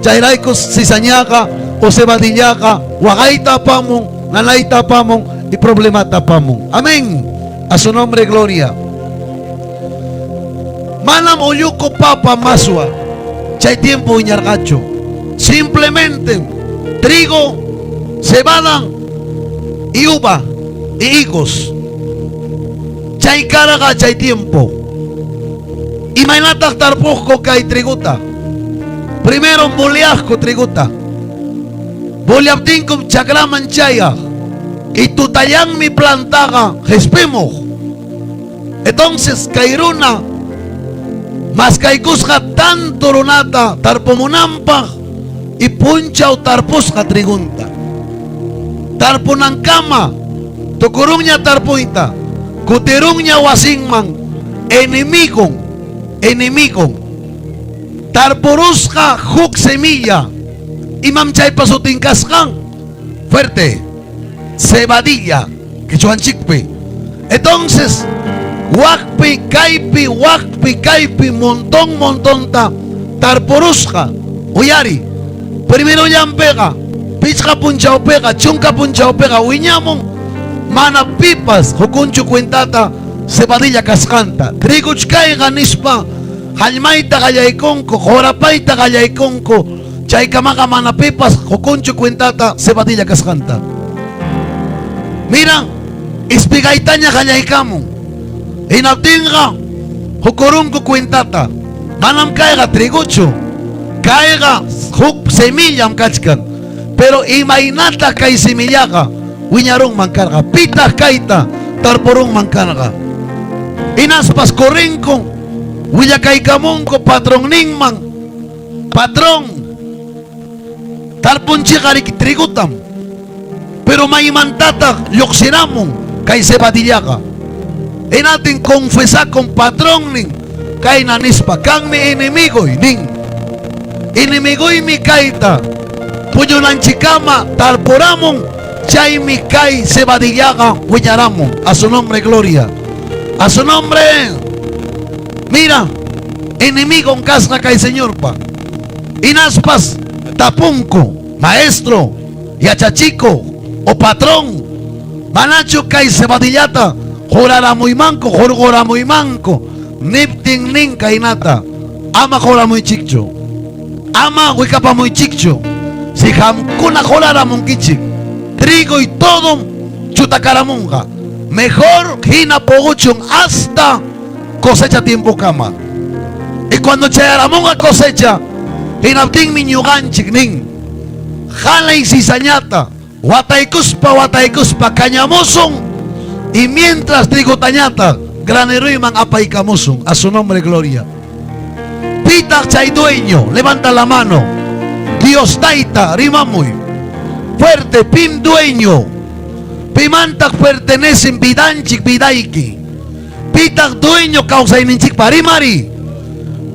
Chayrayku cizañaqa o cebadillaqa waqayta apamun, nanayta apamun y problemata apamun. Amén. A su nombre gloria. Manam ulluku papa maswa chay tiempo wiñarqachu. Simplemente trigo, cebada y uva y higos. Chay karqa chay tiempo. Imaynataq tarpuqku kay triguta? Primero boleaqku triguta. Boleaptinkum chakraman chayaq. Y tutallanmi plantaqa qespimuq. Entonces kay runa maskaykusqa tanto runata tarpumunanpaq y punchaw tarpusqa trigunta. Tarpunankama tukurunña tarpuyta, kutirunña wasinman enemigon, enemigon. Tarpurusqa huk semilla. Imam chaypa sutin kasqan? Fuerte. Cebadilla. Qichwanchikpi. Entonces, wakpi, kaypi, wakpi, kaypi, montón, montonta tarpurusqa. Uyari. Primero llampiqa, pichqa punchawpiqa, chunka punchawpiqa wiñamun mana pipas hukunchu cuentata cebadilla kasqanta. Triguchkayqa nispa hallmayta qallaykunku, qurapayta qallaykunku, chaykamaqa mana pipas hukunchu cuentata cebadilla kasqanta. Mira, espigaytaña qallaykamun. Hinaptinqa hukurunku cuentata. Manam kayqa triguchu. Kayqa huk semillam kachkan. Pero imaynataq kay semillaqa wiñarunman karqa? Pitaq kayta tarpurunman karqa? Hinaspas corrinku, willakaykamunku patronninman. Patrón, tarpunchikqa riki trigutam. Pero maymantataq lluqsiramun kay cebadillaqa. Hinatin confesakun patronnin kayna nispa, kanmi enemigoy nin. Enemigoymi kayta puñunanchikama tarpuramun, chaymi kay cebadillaqa wiñaramun. A su nombre gloria. A su nombre. Mira, enemigo kasqa kay Señorpa. Hinaspas tapunku, maestro, yachachiko o patrón, manachu kay cebadillata quraramuymanku, hurquramuymanku, niptin nin kaynata, ama quramuychikchu, ama wikapamuychikchu, si qamkuna quraramunkichik, trigo y todo chutakaramunqa, mejor hina puquchun hasta cosecha tiempokama. Y cuando chayaramunqa cosecha, hinaptinmi ñuqanchik nin, halay cizañata, wataykuspa, wataykuspa kañamusun, y mientras trigutañata graneruyman apaykamusun. A su nombre gloria. Pitaq chay dueño, levanta la mano. Dios tayta, rimamuy. Fuerte, pim dueño. Pimantaq pertenecen vidanchik vidayki. Pitaq dueño kawsayninchikpa rimari.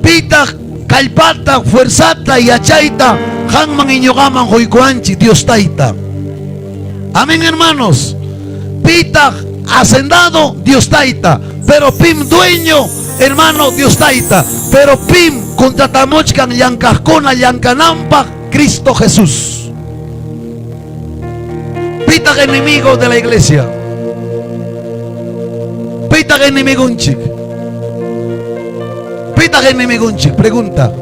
Pitaq kallpata, fuerzata, yachayta qanman iñuqaman quykuwanchik Dios tayta. Amén, hermanos. Pitaq hacendado Dios tayta, pero pim dueño, hermano, Dios tayta, pero pim contratamuchkan llankaqkuna llankananpaq Cristo Jesús. Pitaq enemigo de la iglesia. Pitaq enemigunchik. Pitaq enemigunchik. Pregunta.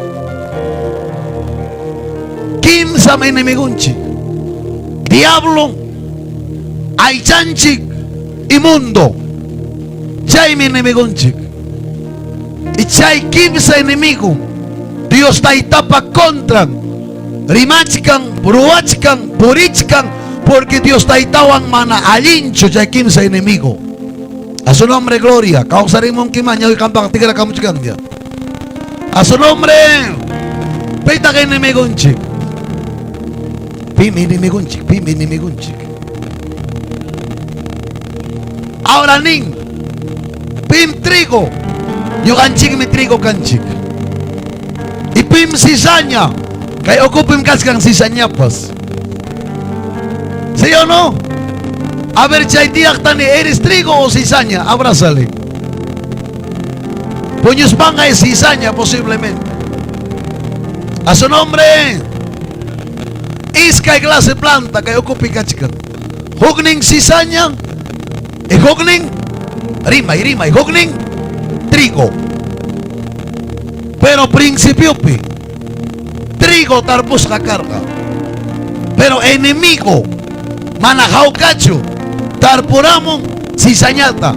Kimsam enemigunchik. Diablo, aychanchik y mundo. Chaymi enemigunchik. Y chay kimsa enemigo Dios taytapa contran rimachkan, ruwachkan, purichkan, porque Dios taytawan mana allinchu chay kimsa enemigo. A su nombre gloria. Kawsarimunkiman ñawiyqampaq tikrakamuchkanña. A su nombre. Pitaq enemigunchik. Pim enemigunchik, pim enemigunchik. Ahora nin, pim trigo, ñuqanchikmi trigo kanchik. Y pim cizaña, kay ukupim kachkan cizañapas. ¿Sí o no? A ver, chay tiyaqtani, ¿eres trigo o cizaña? Abrázale. Puñuspanga es cizaña posiblemente. A su nombre. Iskay clase planta kay ukupi kachkan. Huknin cizaña y huknin rimay rimay, huknin trigo. Pero principiopi trigo tarpusqa karqa. Pero enemigo mana hawkachu tarpuramun cizañata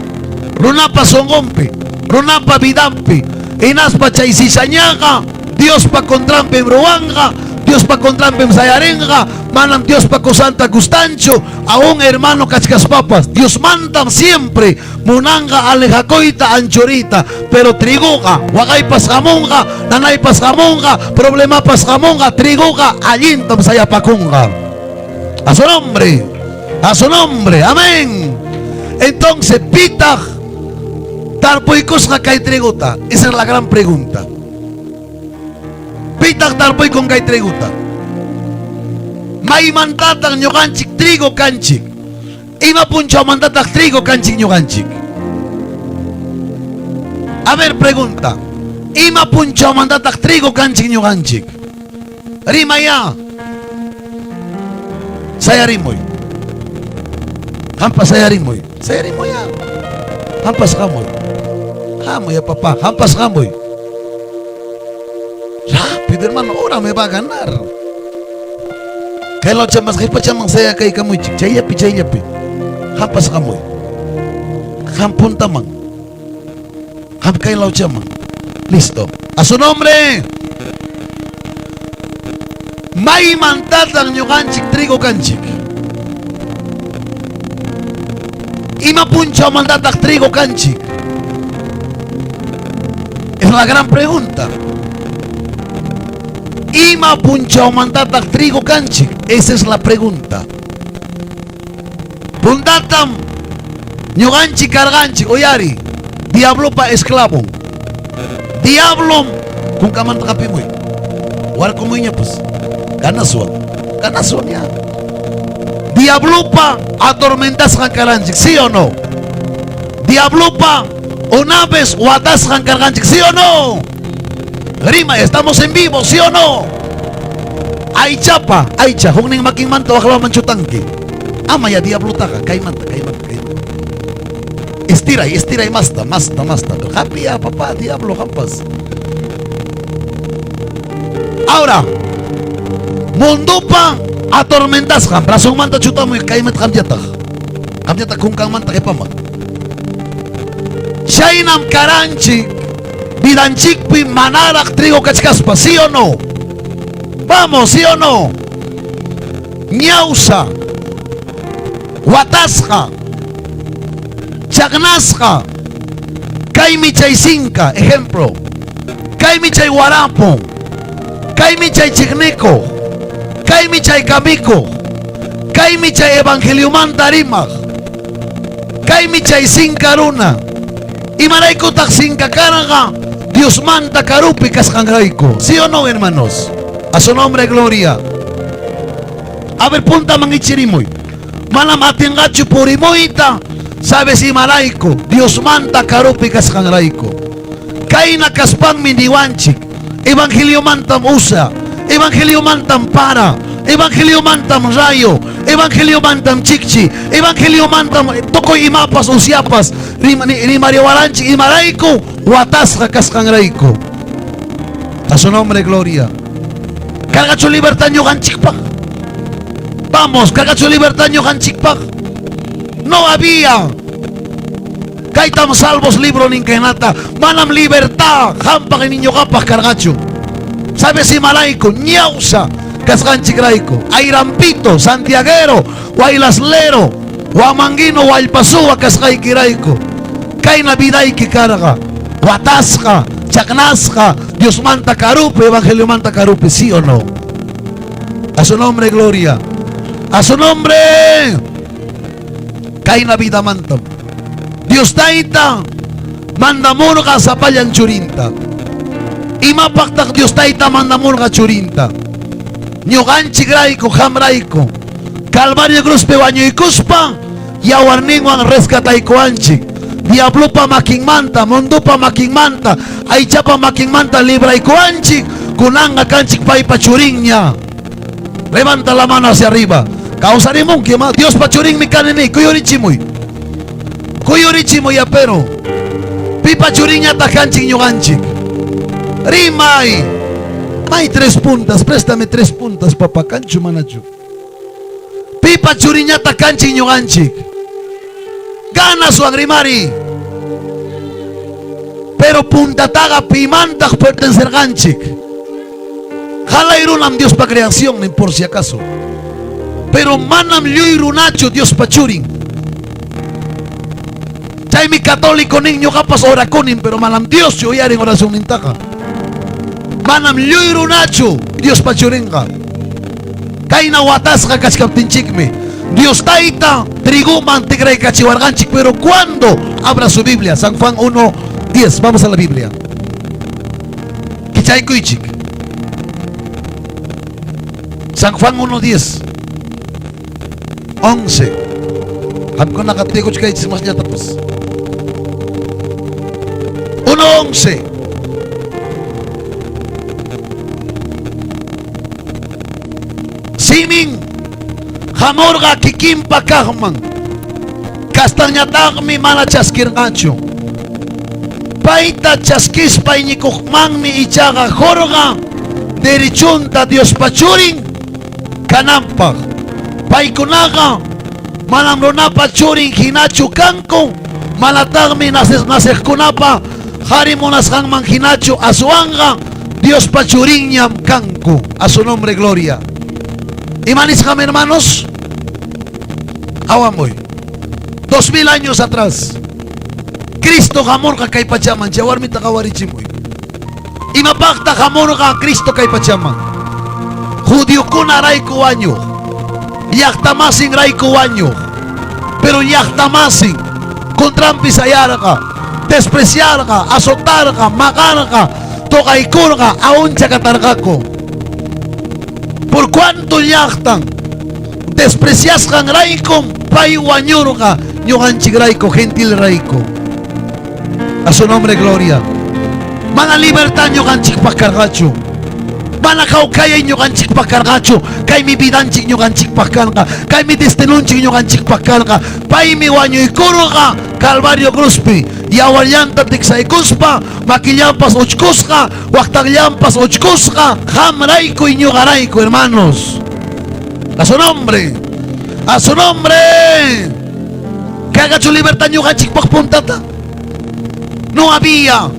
runapa sunqunpi, runapa vidanpi. Hinaspa chay cizañaqa Diospa contranpim ruwanqa, Diospa contranpim sayarinqa, manam Diospa cosanta gustanchu, aún hermano kachkaspapas, Diosmantam siempre munanqa alejakuyta anchuriyta, pero triguqa waqaypas hamunqa, nanaypas hamunqa, problemapas hamunqa, triguqa allintam sayapakunqa. A su nombre, a su nombre, amén. Entonces, pitaq tarpuykusqa kay triguta? Esa es la gran pregunta. Pitaq tarpuykun kay triguta? Maymantataq ñuqanchik trigo kanchik? Ima punchawmantataq trigo kanchik ñuqanchik? A ver, pregunta. Ima punchawmantataq trigo kanchik ñuqanchik? Rimaya. Sayarimuy. Qampas sayarimuy. Sayarimuy ya. Qampas hamuy. Hamuy ya papá. Qampas hamuy. Rápido, hermano. Ahora me va a ganar. Kay lawchamas qhipachaman sayakaykamuychik. Chayllapi, chayllapi. Qampas hamuy. Qam puntaman. Qam kay lawchaman. Listo. A su nombre. Maymantataq ñuqanchik trigo kanchik? Ima punchawmantataq trigo kanchik? Es la gran pregunta. Ima punchawmantataq trigo kanchik? Esa es la pregunta. Puntatam ñuqanchik karqanchik, uyari, diablopa esclavon. Diablom kunkamanta qapimuy. Warkumuyñapas. Ganaswan. Ganaswan ya. Diablopa atormentasqan karanchik, ¿sí o no? Diablopa una vez watasqan karqanchik, ¿sí o no? Rima, estamos en vivo, ¿sí o no? Aychapa, aycha, huknin makinmanta waqlaman chutanki. Ama ya diablotaqa, kaymanta, kaymanta, kaymanta. Estiray, estiray masta, masta, masta. Hapi ya, papá, diablo, hampas. Ahora, mundopa atormentasqan, brazonmanta chutamuy kaymanta qamllataq. Qamllataq kunkanmanta qhipaman. Chaynam karanchik, vidanchikpi manaraq trigo kachkaspa, ¿sí o no? Vamos, ¿sí o no? Ñawsa, watasqa, chaqnasqa, kaymi chay sinka, ejemplo, kaymi chay warapo, kaymi chay chiqnikuq, kaymi chay kamikuq, kaymi chay evangeliomanta rimaq, kaymi chay sinka runa. Imaraykutaq sinka karqa? Diosmanta karupi kasqanrayku. ¿Sí o no, hermanos? A su nombre, gloria. A ver, puntaman ichirimuy. Manam atinqachu purimuyta, sabes imarayku? Diosmanta karupi kasqanrayku. Kayna kaspanmi niwanchik, evangeliomantam usa, evangeliomantam para, evangeliomantam rayo, evangeliomantam chikchi, evangeliomantam tukuy imapas usyapas, rimariwaranchik imarayku, watasqa kasqanrayku. A su nombre, gloria. Karqachu libertad ñuqanchikpaq? Vamos, karqachu libertad ñuqanchikpaq? No había. Kaytam Salmos libro nin kaynata, manam libertad qampaq ni ñuqapaq karqachu. ¿Sabes imarayku? Ñawsa kasqanchikrayku. Ayrampito, santiaguero, waylaslero, huamanguino, wallpasuwa kasqaykirayku. Kayna vidayki karqa, watasqa, chaqnasqa, Diosmanta karupi, evangeliomanta karupi, ¿sí o no? A su nombre, gloria. A su nombre. Kayna vidamantam. Dios tayta mandamurqa sapallan churinta. Imapaqtaq Dios tayta mandamurqa churinta? Ñuqanchikrayku, qamrayku. Calvario cruzpi wañuykuspa yawarninwan rescataykuwanchik. Diablopa makinmanta, mundopa makinmanta, aychapa makinmanta libraykuwanchik. Kunanqa kanchik paypa churinña. Levanta la mano hacia arriba. Kawsarimunki ma Diospa churinmi kani ni kuyurichimuy. Kuyurichimuy pero pipa churinñataq kanchik ñuqanchik. Rimay. May tres puntas, préstame tres puntas, papá, kanchu manachu. Pipa churinñataq kanchik ñuqanchik. Ganaswan rimari. Pero puntataqa pimantaq pertenecerqanchik. Qalay runam Diospa creación por si acaso. Pero manam lluy runachu Diospa churin. Chaymi católico nin ñuqapas orakunin, pero manam Dioschu uyarin oración nintaqa. Manam lluy runachu Diospa churinqa. Kayna watasqa kachkaptinchikmi Dios tayta triguman tikraykachiwarqanchik, pero ¿cuándo? Abra su Biblia, San Juan 1, 10. Vamos a la Biblia. Kichaykuychik. San Juan 1, 10. 11. Qamkunaqa tikuchkaychis masllatapas. 1, 11. Simin hamurqa kikinpa kaqman. Kastanñataqmi mana chaskirqachu. Payta chaskispa iñikuqmanmi ichaqa qurqa derechunta Diospa churin kananpaq. Paykunaqa manam runapa churin hinachu kanku, manataqmi naciqkunapa qhari munasqanman hinachu aswanqa Diospa churinñam kanku. A su nombre gloria. Imanisqam hermanos? Awamuy. 2000 años atrás. Cristo hamurqa kay pachaman, chay warmita qawarichimuy. Imapaqta hamurqa Cristo kay pachaman? Judiokuna rayku wañuq. Llaqtamasin rayku wañuq. Pero llaqtamasin contranpi sayarqa, despreciarqa, azotarqa, maqarqa, toqaykurqa, aún chakatarqaku. Por cuanto llaqtan despreciasqan raykum pay wañurqa ñuqanchik rayku, gentil rayku. A su nombre gloria. Mana libertad ñuqanchikpaq karqachu. Mana hawkayay ñuqanchikpaq karqachu. Kaymi vidanchik ñuqanchikpaq karqa. Kaymi destinunchik ñuqanchikpaq karqa. Paymi wañuykurqa Calvario cruzpi. Yawarllanta tiksaykuspa, makillanpas uchkusqa, waqtanllanpas uchkusqa, qamrayku y ñuqarayku, hermanos. A su nombre. A su nombre. Karqachu libertad ñuqanchikpaq puntata? No había.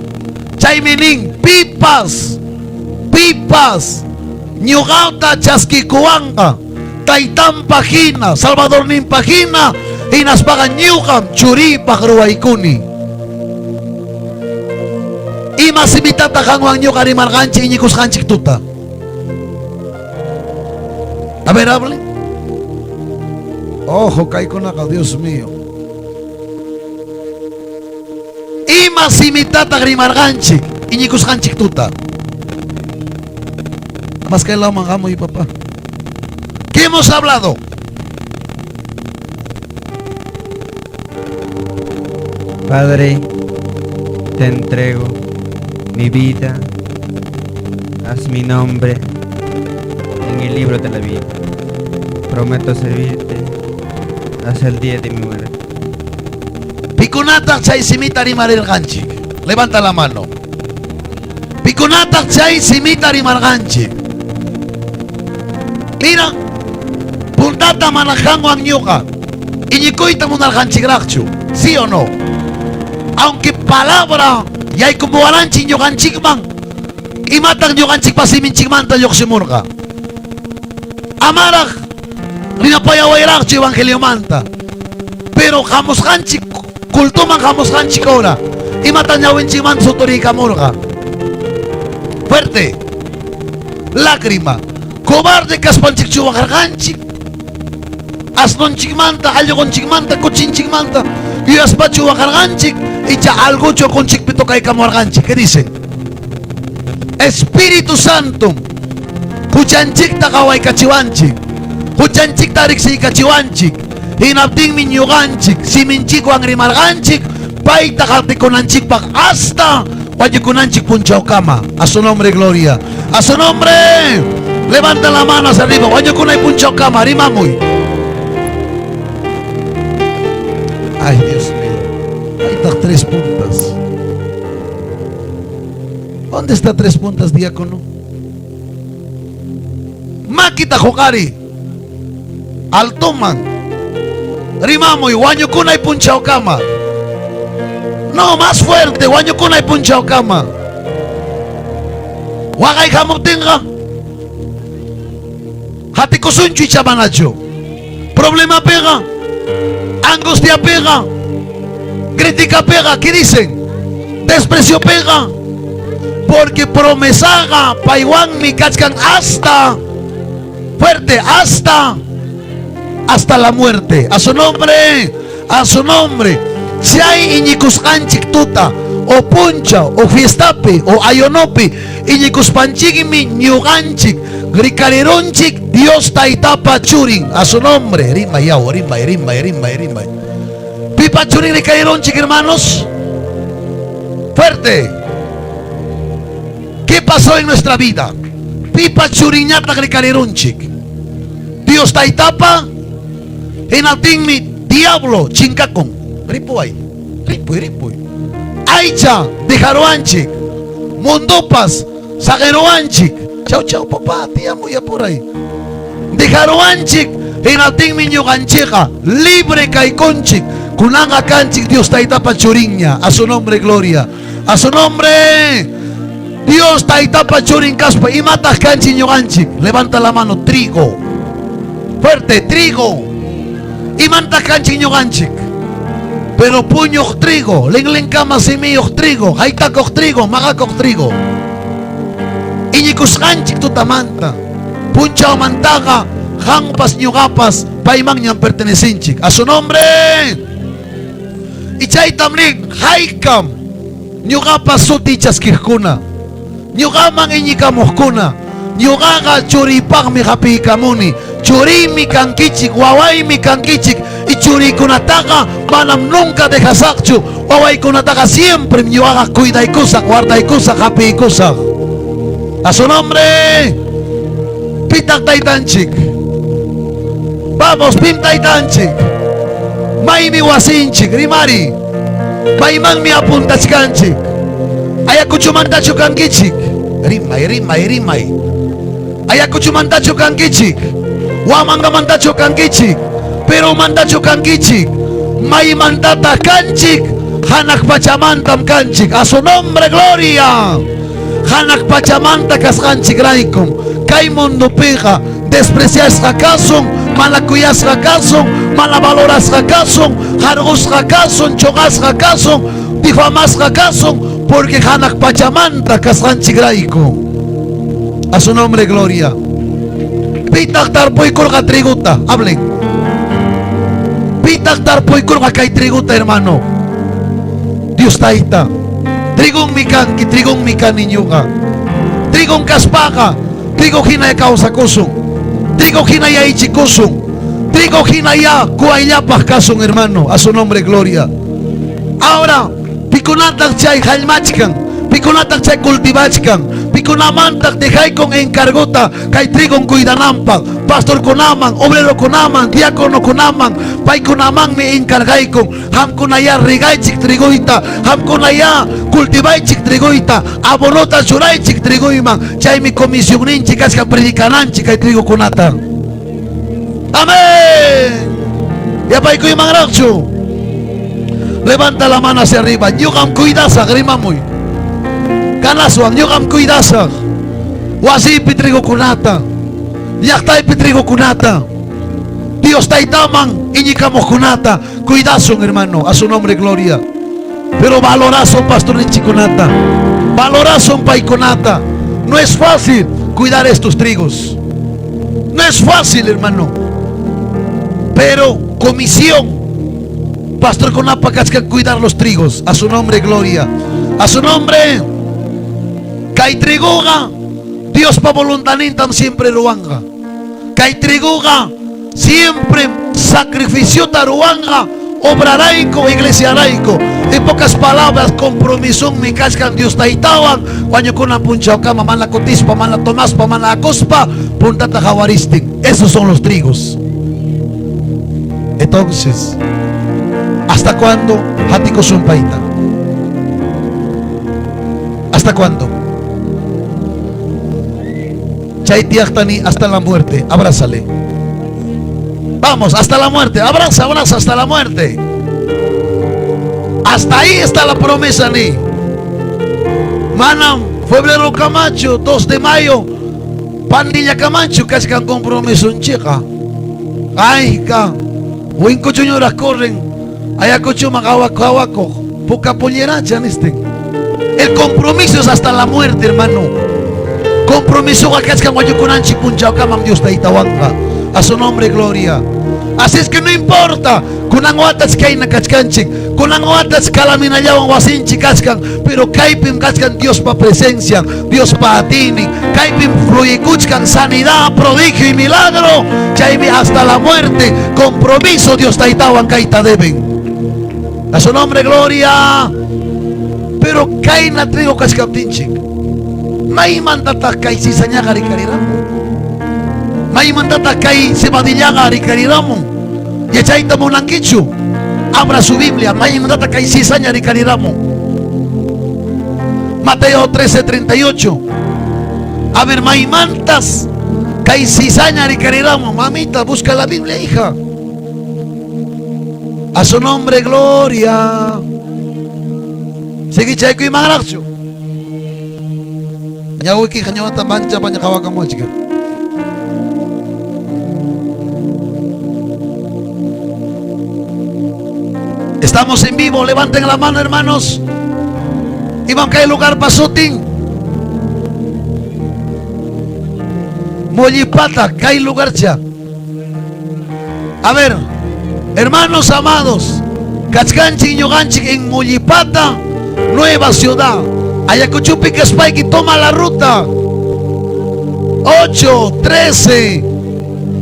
Chaymi nin pipas, pipas ñuqata chaskikuwanqa taytanpaq hina, Salvadorninpaq hina, hinaspaqa ñuqam churiypaq ruwaykuni. Ima simitata qanwan ñuqa rimarqanchik iñikusqanchik tuta? A ver, hable. Ojo, kaykunaqa, Dios mío. Ima simitataq rimarqanchik iñikusqanchik tuta? Más que lawman hamuy, papá. ¿Qué hemos hablado? Padre, te entrego mi vida, haz mi nombre en el libro de la vida. Prometo servirte hasta el día de mi muerte. Pikunataq chay simita rimarirqanchik. Levanta la mano. Pikunataq chay simita rimarqanchik. Mira, puntata mana qanwan ñuqa iñikuyta munarqanchikraqchu, ¿sí o no? Aunque palabra yaykumuwaranchik ñuqanchikman, imataq ñuqanchikpa siminchikmanta lluqsimurqa? Amaraq rimapayawayraqchu evangeliomanta. Pero hamusqanchik cultuman hamusqanchik hora, imata ñawinchikmanta suturiykamurqa? Fuerte. Lágrima. Cobarde kaspanchikchu waqarqanchik? Asnunchikmanta, allqunchikmanta, kuchinchikmanta yuyaspachu waqarqanchik? Icha algochu uqunchikpi tocaykamuwarqanchik. ¿Qué dicen? Espíritu Santo huchanchikta qawaykachiwanchik, huchanchikta riqsiykachiwanchik. Hinaptinmi ñuqanchik siminchikwan rimarqanchik payta qatikunanchikpaq hasta wañukunanchik punchawkama. A su nombre gloria. A su nombre. Levanta la mano hacia arriba. Wañukunay punchawkama, rimamuy. Ay, Dios mío. Ahí está tres puntas. ¿Dónde está tres puntas, diácono? Makita huqariy. Altoman. Rimamuy, wañukunay punchawkama. No, más fuerte, wañukunay punchawkama. Waqay hamuptinqa hatikusunchu icha manachu. Problema pega, angustia pega, crítica pega, ¿qué dicen? Desprecio pega. Porque promesaqa paywanmi kachkan hasta fuerte, hasta la muerte. A su nombre, a su nombre. Chay iñikusqanchik tuta o punchaw o fiestapi o ayunopi iñikuspanchikmi ñuqanchik rikarirunchik Dios taytapa churin. A su nombre. Rimay yaw, rimay, rimay, rimay, rimay. Pipa churin rikarirunchik, hermanos. Fuerte. ¿Qué pasó en nuestra vida? Pipa churinñataq rikarirunchik. Dios taytapa hinaptinmi diablo chinkakun. Ripuy, ripuy, ripuy. Aycha dejaruwanchik. Mundopas saqiruwanchik. Chau chau papá, tiyamuy apuray. Dejaruwanchik hinaptinmi ñuqanchikqa libre kaykunchik. Kunanqa kanchik Dios taytapa churinña. A su nombre gloria. A su nombre. Dios taytapa churin kaspa imataq kanchik ñuqanchik. Levanta la mano, trigo. Fuerte, trigo. Imantaq kanchik ñuqanchik. Pero puñuq trigo, linlinkama simiyuq trigo, haytakuq trigo, maqakuq trigo. Iñikusqanchik tutamanta, punchawmantaqa qampas ñuqapas paymanñam pertenecinchik. A su nombre. Y chaytam nin haykam ñuqapas sutiy chaskiqkuna, ñuqaman iñikamuqkuna, ñuqaqa churiypaqmi hapiykamuni, churiymi kankichik, wawaymi kankichik, y churiykunataqa manam nunca dejasaqchu, wawaykunataqa siempre ñuqaqa cuidaykusaq, guardaykusaq, hapiykusaq. A su nombre. Pitaq taytanchik. Vamos, pim taytanchik. Maymi wasinchik, rimari. Maymanmi apuntachkanchik. Ayacuchumantachu kankichik. Rimay, rimay, rimay. Ayacuchumantachu kankichik. Huamangamantachu kankichik. Perumantachu kankichik. Maymantata kanchik. Hanaq pachamantam kanchik. A su nombre, gloria. Hanaq pachamanta kasqanchik raykum. Kay mundopiqa despreciasqa kasun, mana kuyasqa kasun, mana valorasqa kasun, harqusqa kasun, chuqasqa kasun, difamasqa kasun, porque hanaq pachamanta kasqanchik rayku. A su nombre, gloria. Pitaq tarpuykurqa triguta, hablen. Pitaq tarpuykurqa kay triguta, hermano. Dios tayta. Trigonmi kanki, trigonmi kani ñuqa. Trigon kaspaqa, trigo hina kawsakusun. Trigo hina yaychikusun. Trigo hina ya kuayllapaq kasun, hermano. A su nombre, gloria. Ahora, pikunataq chay hallmachkan, pikunataq chay cultivachkan, pikunamantaq dejaykun encargota kay trigon cuidananpaq, pastor kunaman, obrero kunaman, diácono kunaman, paykunamanmi encargaykun, qamkunaya regaychik trigoyta, qamkunaya cultivaychik trigoyta, abonota churaychik trigoyman, chaymi comisionninchik kachkan predicananchik kay trigokunata. Amén. Yapaykuymanraqchu. Levanta la mano hacia arriba. Ñuqam cuidasaq, rimamuy. Kanaswan, ñuqam cuidasaq. Wasipi trigokunata. Llaqtaypi trigokunata. Dios taytaman iñikamuqkunata. Cuidasun, hermano. A su nombre, gloria. Pero valorasun pastorninchikunata. Valorasun paykunata. No es fácil cuidar estos trigos. No es fácil, hermano. Pero comisión. Pastor kunapa kachkan cuidar los trigos. A su nombre, gloria. A su nombre. Kay triguqa Diospa voluntadnintam siempre ruwanqa. Kay triguqa siempre sacrificiota ruwanqa. Obrarayku, iglesiarayku. En pocas palabras, compromisonmi kachkan Dios taytawan, wañukunan punchawkama mana kutispa, mana tomaspa, mana akuspa, puntata hawaristin. Esos son los trigos. Entonces, ¿hasta cuándo hatikusun payta? ¿Hasta cuándo? Chay tiyaqtani hasta la muerte. Abrázale. Vamos, hasta la muerte. Abraza, abraza hasta la muerte. Hasta ahí está la promesa, ni. Manam, febrero kamachu, 2 de mayo, pandilla kamachu, kachkan compromisonchikqa. Ay, ka, winkuchuñuraq corren, ayakuchuman awaku awaku, puka polleracha, niste. El compromiso es hasta la muerte, hermano. Compromiso kachkan wañukunanchik punchawkamam Dios taytawanqa. A su nombre, gloria. Así es que no importa. Kunan watas kayna kachkanchik, kunan watas kalaminallawan wasinchik kachkan, pero kaypim kachkan Diospa presencia, Diospa atiynin, kaypim fluyikuchkan sanidad, prodigio y milagro. Chaymi hasta la muerte, compromiso Dios taytawan kayta deben. A su nombre, gloria. Pero kayna trigo kachkaptinchik, maymantataq kay cizañaqa rikariramun? Maymantataq kay cebadillaqa rikariramun? Yachayta munankichu? Abra su Biblia. Maymantataq kay cizaña rikariramun? Mateo 13:38. A ver, maymantas kay cizaña rikariramun? Mamita, busca la Biblia, hija. A su nombre, gloria. Sigue chayku imanraqchu. Ñawiki ñawata mancha paña qhawakamuchika. Estamos en vivo, levanten la mano, hermanos. Iban kay lugar pasutin. Mollipata, kay lugarcha. A ver, hermanos amados, kachkanchik ñuqanchik en Mollipata, nueva ciudad. Ayacuchupi kaspayki, toma la ruta 8, 13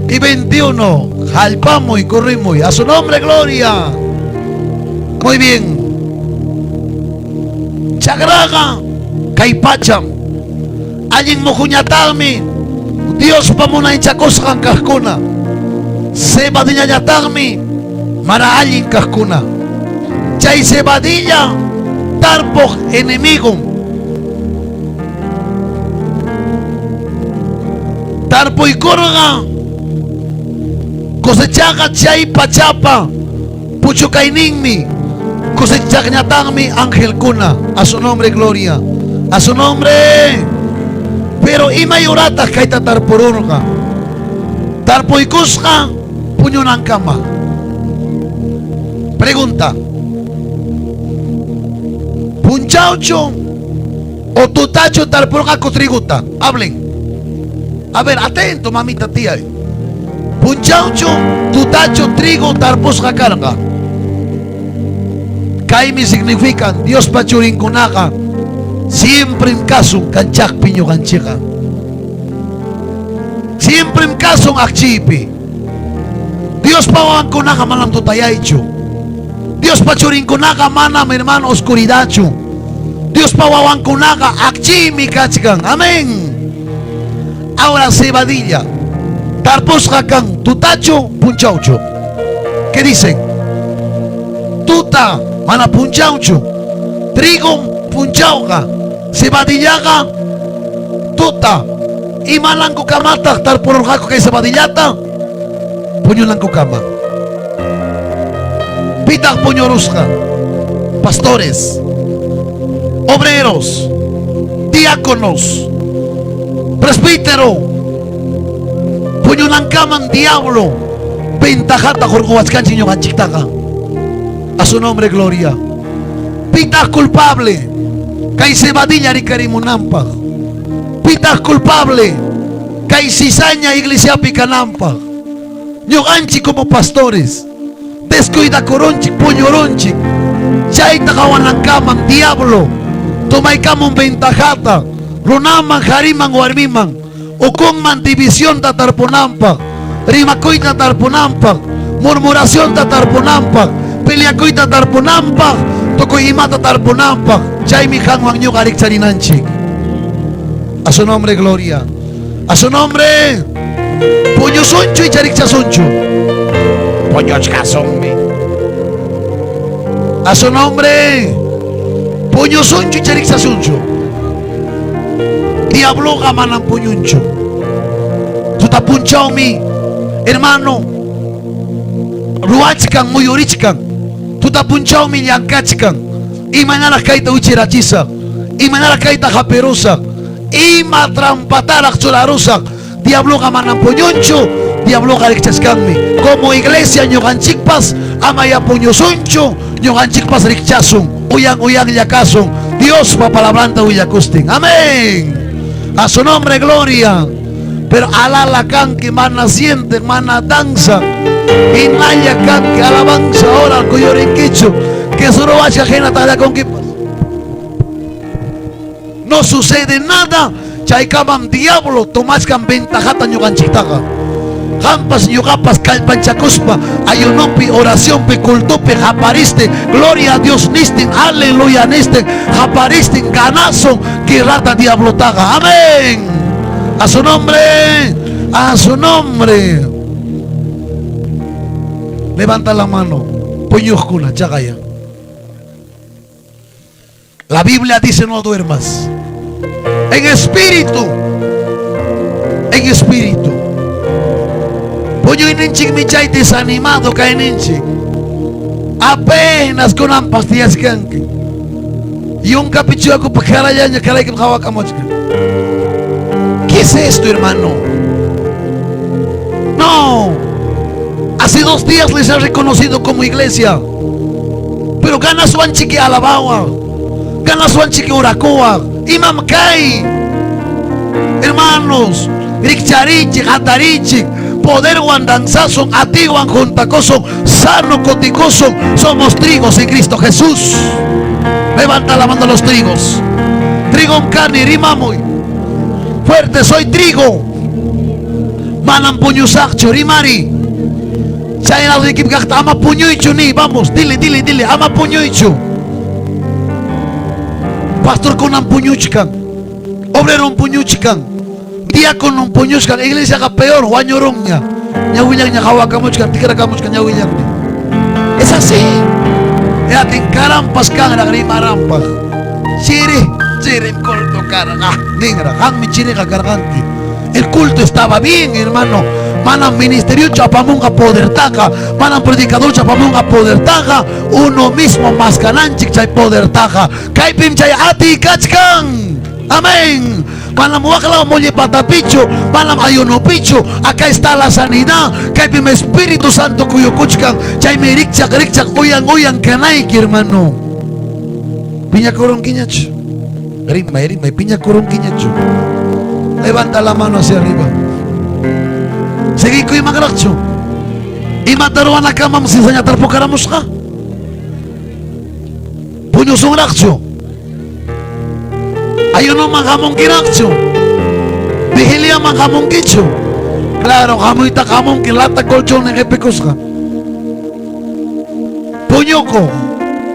y 21. Jalpamos y corrimos. A su nombre, gloria. Muy bien. Chakraqa kay pacham. Allin muhuñataqmi Diospa munaychakusqan kaqkuna. Cebadillañataqmi mana allin kaqkuna. Chay cebadilla tarpuq enemigo. Tarpuykurqa cosechaqa chay pachapa puchukayninmi, cosechaqñataqmi angelkuna. A su nombre, gloria. A su nombre. Pero imay urataq kayta tarpururqa? Tarpuykusqa puñunankama. Pregunta. Punchawchu o tutachu tarpurqaku triguta? Hablen. A ver, atento, mamita, tía. Punchawchu, tutachu trigo tarpusqa karqa? Kaymi significan Diospa churinkunaqa siempre kasun kanchaqpi ñuqanchikqa. Siempre kasun akchiypi. Diospa wawankunaqa manam tutayaychu. Diospa churinkunaqa manam, hermano, oscuridadchu. Diospa wawankunaqa akchiymi kachkan. Amén. Ahora cebadilla. Tarpusqa kan tutachu punchawchu? ¿Qué dicen? Tuta mana punchawchu. Trigo punchawqa. Cebadillaqa tuta. Imanankukamataq tarpururqaku kay cebadillata? Puñunankukama. Pitaq puñurusqa? Pastores, obreros, diáconos, presbítero. Puñunankaman diablo ventajata hurquwachkanchik ñuqanchiktaqa. A su nombre, gloria. Pitaq culpable kay cebadilla rikarimunanpaq? Pitaq culpable kay cizaña iglesiapi kananpaq? Ñuqanchik como pastores descuidakurunchik, puñurunchik. Chayta qawanankaman diablo tomaykamun ventajata runaman, qhariman, warmiman, ukunman divisionta tarpunanpaq, rimakuyta tarpunanpaq, murmuracionta tarpunanpaq, Peleakuyta tarpunanpaq, tukuy imata tarpunanpaq. Chaymi qanwan ñuqa rikcharinanchik. A su nombre, gloria. A su nombre. Puñusunchu icha rikchasunchu. Puñuchkasunmi. A su nombre. Puñusunchu icha rikchasunchu. Diabloqa manam puñunchu. Tuta punchawmi, hermano, ruwachkan, muyurichkan. Tuta punchawmi llankachkan. Imaynaraq kayta wichirachisaq. Imaynaraq kayta hapirusaq. Ima trampataraq churarusaq. Diabloqa manam puñunchu. Diabloqa rikchachkanmi. Como iglesia ñuqanchikpas amaya puñusunchu, ñuqanchikpas rikchasun. Uyan uyanlla kasun. Diospa palabranta willakustin. Amén. A su nombre, gloria. Pero alala kanki mana sienten, mana danza. Hinalla kanki alabanza ahora kuyurinkichu. Que suruwacha ajena tallakunkipas. No sucede nada. Chaykamam diablo tomachkan ventajata ñuqanchiktaqa. Qampas ñuqapas kallpanchakuspa ayunopi, oracionpi, cultopi qapariste, gloria a Dios nistin, aleluya nistin, qaparistin, ganasun guerrata diablotaqa. Amén. A su nombre, a su nombre. Levanta la mano. Puñuqkuna, chaqaya. La Biblia dice no duermas. En espíritu. En espíritu. Puñuyninchikmi chay desanimado kayninchik. Apenas kunanpas tiyachkanki. Yunka pichuyakupa karallaña karaykim qhawakamuchkan. ¿Qué es esto, hermano? No. Hace 2 días les ha reconocido como iglesia. Pero ganaswanchiki alabawa. Ganaswanchiki orakoa. Imam kay. Hermanos, rikcharichik, hatarichik, poderwan danzasun, atiywan juntakusun, sano kutikusun, somos trigos en Cristo Jesús. Levanta la mano los trigos. Trigo kani, rimamuy. Fuerte, soy trigo. Manam puñusaqchu, rimari. Chay lado kaqta ama puñuychu ni, vamos, dile, dile, dile, ama puñuychu. Pastor kunan puñuchkan, obrero puñuchkan, diácono puñuchkan, iglesia peor, wañurunña. Ñawillanña hawakamuchkan, tikrakamuchkan ñawillanña. Es así. Yatin karampas kanraq rimarampas. Chiri, chirim culto karan. Ah, ningra, qanmi chiriqa karqanki. El culto estaba bien, hermano. Manam ministerio chapamunga podertaqa, manam predicador chapamunga podertaqa, uno mismo maskananchik chay podertaqa. Kaypim chay ati kachkan. Amén. Manam waqlaw molle patapichu, manam ayunopichu. Acá está la sanidad. Kaypim Espíritu Santo kuyukuchkan. Chaymi rikchaq rikchaq uyan uyan kanayki, hermano. Piñakurunkiñachu. Rimay, rimay, piñakurunkiñachu. Levanta la mano hacia arriba. Seguí imanraqchu. Imata ruwanakamam cizaña tarpukaramusqa. Puñusunraqchu. Ayunoman hamunkiraqchu. Vigiliaman hamunkichu. Claro, hamuyta hamunki lata colchón en epikusqa. Puñuko.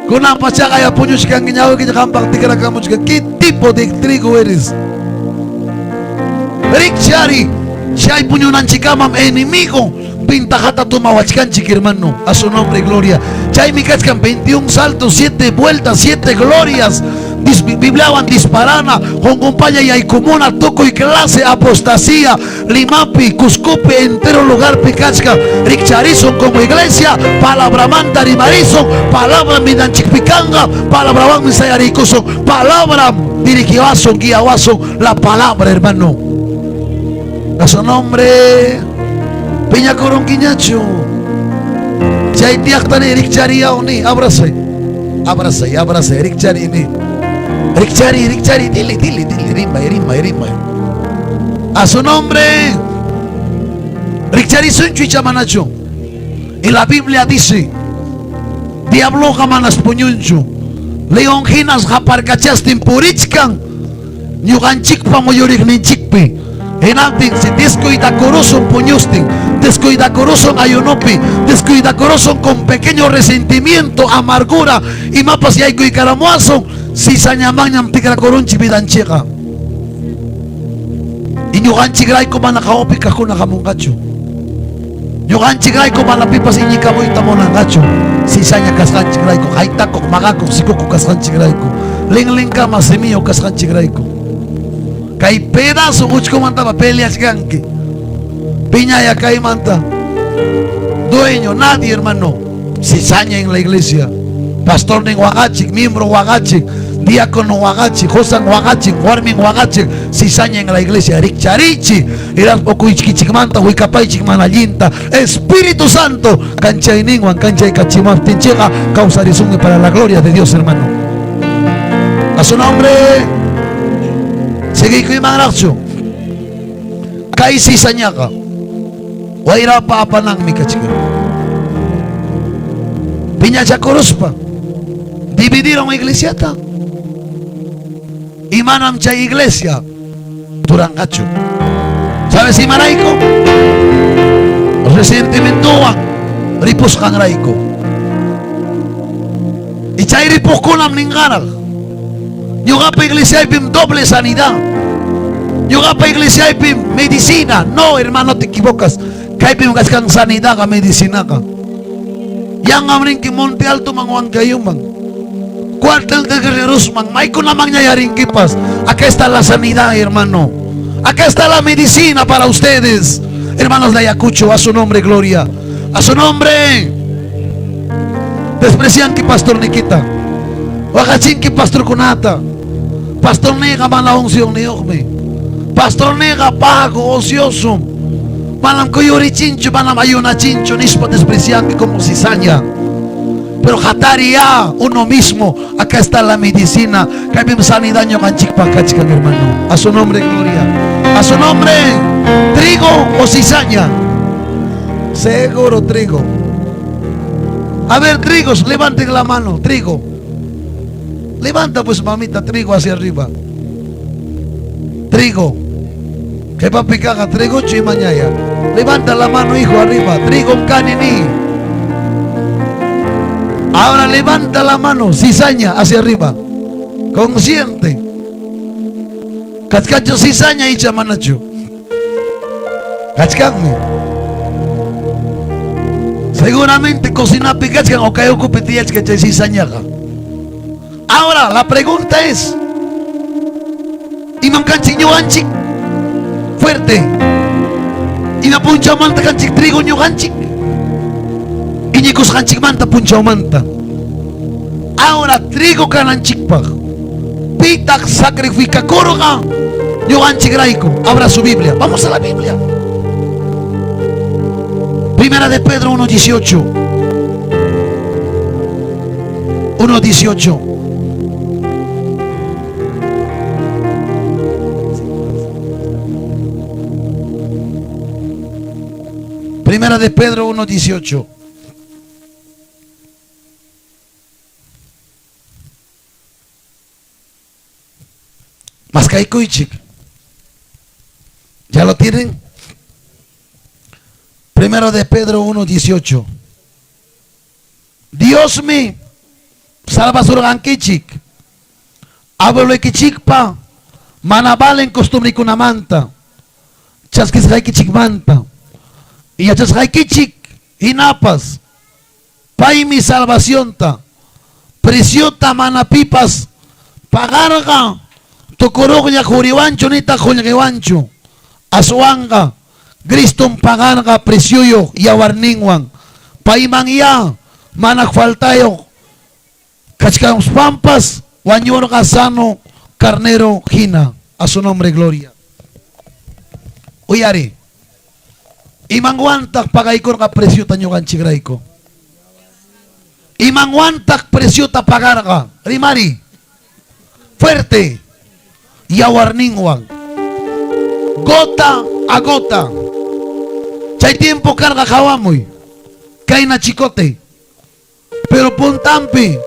Kunan pachaqaya puñuchkanki ñawiyki qampaq tikrakamuchkan. ¿Qué tipo de trigo eres? Rikchari. Chay puñunanchikamam enemigo ventajata tomawachkanchik, hermano. A su nombre, gloria. Chaymi kachkan 21 saltos, 7 vueltas, 7 glorias. Bibliawan disparana, Hongompaya y Aycumuna, tukuy clase, apostasía, Limapi, Cuscupi, entero lugar pikachka, Rikcharison como iglesia, palabra manta rimarison, palabra midanchikpikanga, palabra wan misayarikuson, palabra dirigiwason, guiawason, la palabra, hermano. A su nombre, Piña Coronquiñacho. Chay tiaqtani rikchariawni, abracé. Abracé, abracé, rikcharini. Rikchari, rikchari, dile, dile, dile, rimay, rimay, rimay. A su nombre, Rikchari sunchu chamanacho. Y la Biblia dice, diablo jamanas puñunchu, león hinas japarcachastin purichkan, ñuqanchikpa muyuriqninchikpi. Hinaptin si descuida kurusun puñustin, Descuidakurusun ayunopi, descuidakurusun con pequeño resentimiento, amargura, imapas yaykuykaramwasun, cizañamanñam tikrakurunchik vidanchikqa. Y ñuqanchikrayku mana hawapi kaqkuna hamunqachu. Ñuqanchikrayku mana pipas iñikamuyta munanqachu. Cizaña kasqanchikrayku, haytakuq, maqakuq, sikukuq kasqanchikrayku, linlinkama simiyuq kasqanchikrayku. Kay pedazo uchkumantapa peleachkanki. Piñaya kaymanta. Dueño, nadie, hermano. Cizaña en la iglesia. Pastor nin waqachik, miembro waqachik, diácono waqachik, qosan waqachik, warmin waqachik, cizaña en la iglesia. Rikcharichi, iras ukuykichikmanta, wikapaychik mana allinta. Espíritu Santo, kanchayninwan, kanchaykachimaptinchikqa, kawsarisunmi para la gloria de Dios, hermano. A su nombre. Siguiykuymanraqchu. Kay cizañaqa wayrapa apananmi kachkan. Piñachakuruspa dividieron iglesiata. Y manam chay iglesia duranqachu. ¿Sabes imarayku? Resentimientowan ripusqanrayku. Y chay ripuqkunam ninqaraq. Ñuqapa iglesiaypim doble sanidad. Ñuqapa iglesiaypim medicina. No, hermano, te equivocas. Kaypim kachkan sanidadqa, medicinaqa. Yanqam rinki Monte Alto man Huancayuman. Cuartel de Guerrerosman, maykunaman ñayarinkipas. Acá está la sanidad, hermano. Acá está la medicina para ustedes. Hermanos de Ayacucho, a su nombre, gloria. A su nombre. Desprecianki pastor Nikita. Waqachinki pastor kunata. Pastor niyqa mana unción niyuqmi. Pastor niyqa pago, ocioso. Manam kuyurichinchu, manam ayunachinchu, nispa desprecianki como cizaña. Pero hatariya uno mismo. Acá está la medicina. Kaypim sanidad ñuqanchikpaq kachkan, hermano. A su nombre, gloria. A su nombre. Trigo o cizaña. Seguro trigo. A ver, trigos, levanten la mano. Trigo. Levanta pues, mamita, trigo hacia arriba. Trigo. Que papi caga trigo chimañaya. Levanta la mano, hijo, arriba. Trigo un canini. Ahora levanta la mano, cizaña hacia arriba. Consciente. Kachkanchu cizaña icha manachu. Kachkanmi. Seguramente cocinapi kachkan o kay ukupi tiyachkan chay cizañaqa. Ahora la pregunta es, imam kanchik ñuqanchik? Fuerte. Ima punchawmanta kanchik trigo ñuqanchik? Iñikusqanchikmanta punchawmanta. Ahora trigo kananchikpaq pitaq sacrificakurqa ñuqanchikrayku? Abra su Biblia. Vamos a la Biblia. Primera de Pedro 1:18. 1:18. Primera de Pedro 1:18. Maskaykuychik. ¿Ya lo tienen? Primero de Pedro 1:18. Diosmi salvasurqankichik. Abueloykichikpa mana valen costumbrikunamanta. Chaskisqaykichikmanta. Y yachasqaykichik hinapas. Paymi salvacionta. Preciota mana pipas pagarqa tukuruqlla quriwanchu nitaq qullqiwanchu. Aswanqa Cristom pagarqa precioyuq yawarninwan. Payman ya mana faltayuq kachkaspampas wañurqa sano carnero hina. A su nombre gloria. Uyari. Imanwantaq pagaykurqa preciota ñuqanchikrayku? Imanwantaq preciota pagarqa? Rimari. Fuerte. Yawarninwan. Gota a gota. Chay tiempo karqa qawamuy. Kayna chicote. Pero puntampi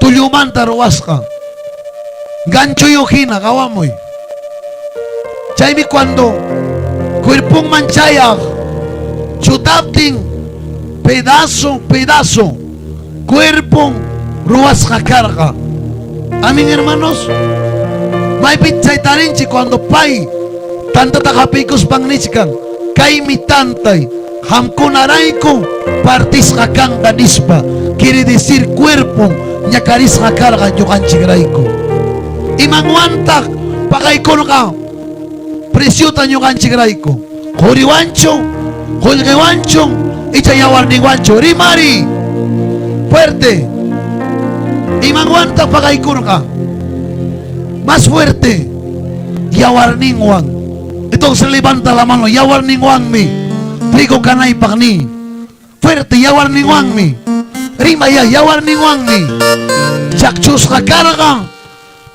tullumanta ruwasqa. Ganchuyuq hina qawamuy. Chaymi cuando cuerpunman chayaq Chutaptin pedazo pedazo cuerpo ruwasqa karqa. Amén, hermanos. Maypi chay tarinchik cuando pay tantata hapiykuspan nichkan, kaymi tantay, qamkunarayku partisqa kanqa nispa. Quiere decir cuerpo ñakarisqa karqa ñuqanchikrayku. Imanwantaq pagaykurqa preciota ñuqanchikrayku? Quriwanchu, qullqiwanchu, icha yawarninwanchu? Rimari. Fuerte. Imanwantaq pagaykurqa? Más fuerte. Yawarninwan. Entonces levanta la mano. Yawarninwanmi. Trigo kanaypaq ni. Fuerte, yawarninwanmi. Rimaya, yawarninwanmi. Chaqchusqa karqa.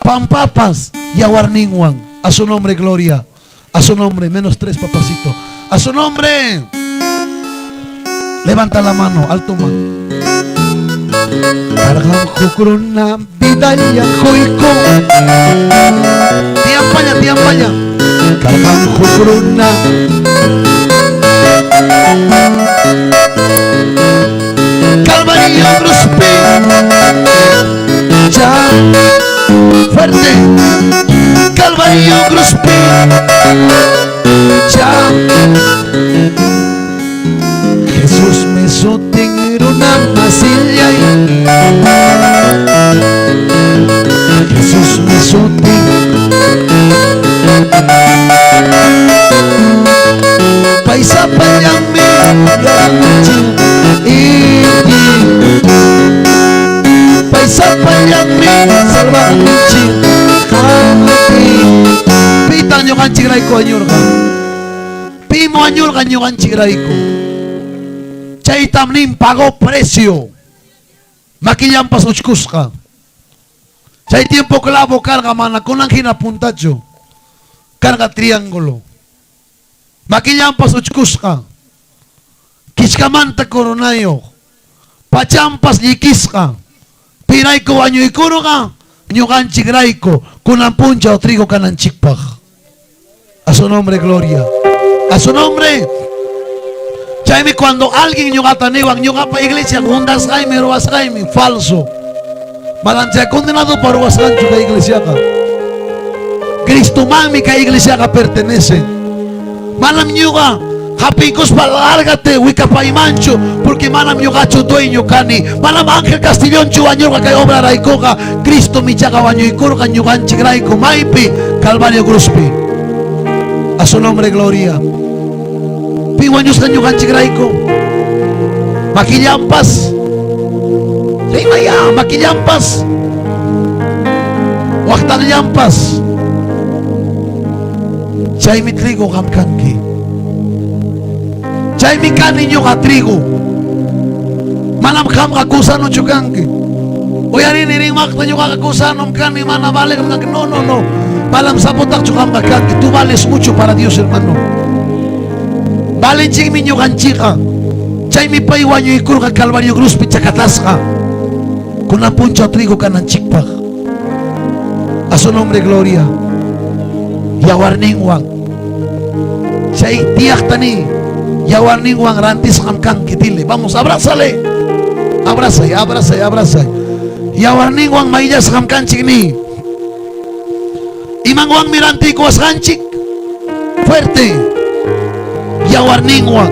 Pampapas yawarninwan. A su nombre, gloria. A su nombre, menos tres, papacito. A su nombre. Levanta la mano, alto man. Karqan huk runa vidalla quykuq. Tiyampalla, tiyampalla. Karqan huk runa. Calvario cruzpi. Ya. Fuerte. Calvario cruzpi. Ya. Jesusmi sutin runa masillay. Jesusmi sutin. Pay sapallanmi yachin iti. Pay sapallanmi salvachin qampi. Pitaq ñuqanchikrayku wañurqa? Pim wañurqa ñuqanchikrayku? Chaytam nin pagó precio. Makillanpas uchkusqa. Chay tiempo clavo karqa mana kunan hina puntachu. Karqa triángulo. Makillanpas uchkusqa. Kichkamanta coronayuq. Pachampas llikisqa. Pirayku wañuykurqa ñuqanchikrayku kunan punchaw trigo kananchikpaq. A su nombre, gloria. A su nombre. Chaymi cuando alguien ñuqata niwan ñuqapa iglesia jundasqaymi ruwasqaymi, falso. Manam chay condenado pa ruwasqanchu kay iglesiaqa. Cristomanmi kay iglesiaqa pertenece. Manam ñuqa hapiykuspa lárgate wikapaymanchu, porque manam ñuqachu dueño kani. Manam Ángel Castillonchu wañurqa kay obraraykuqa. Cristo michaqa wañuykurqa ñuqanchikrayku maypi Calvario cruzpi. A su nombre, gloria. Pi wañusqa ñuqanchikrayku? Makillanpas. Rimaya, makillanpas. Waqtanllanpas. Chaymi trigo qam kanki. Chaymi kani ñuqa trigo. Manam qamqa gusanuchu kanki. Uyarini rimaqta ñuqaqa gusanum kani, mana valeqmi kanki. No, no, no. Manam saputaqchu qamqa kanki. Tú vales mucho para Dios, hermano. Valenchikmi ñuqanchikqa. Chaymi pay wañuykurqa Calvario cruzpi chakatasqa. Kunan punchaw trigo kananchikpaq. A su nombre, gloria. Yawarninwan. Chay tiyaqta ni yawarninwan rantisqam kanki, dile. Vamos, abrázale. Abrazay, abrazay, abrazay. Yawarninwan mayllasqam kanchik ni. Imanwanmi rantiykuwasqanchik? Fuerte. Yawarninwan.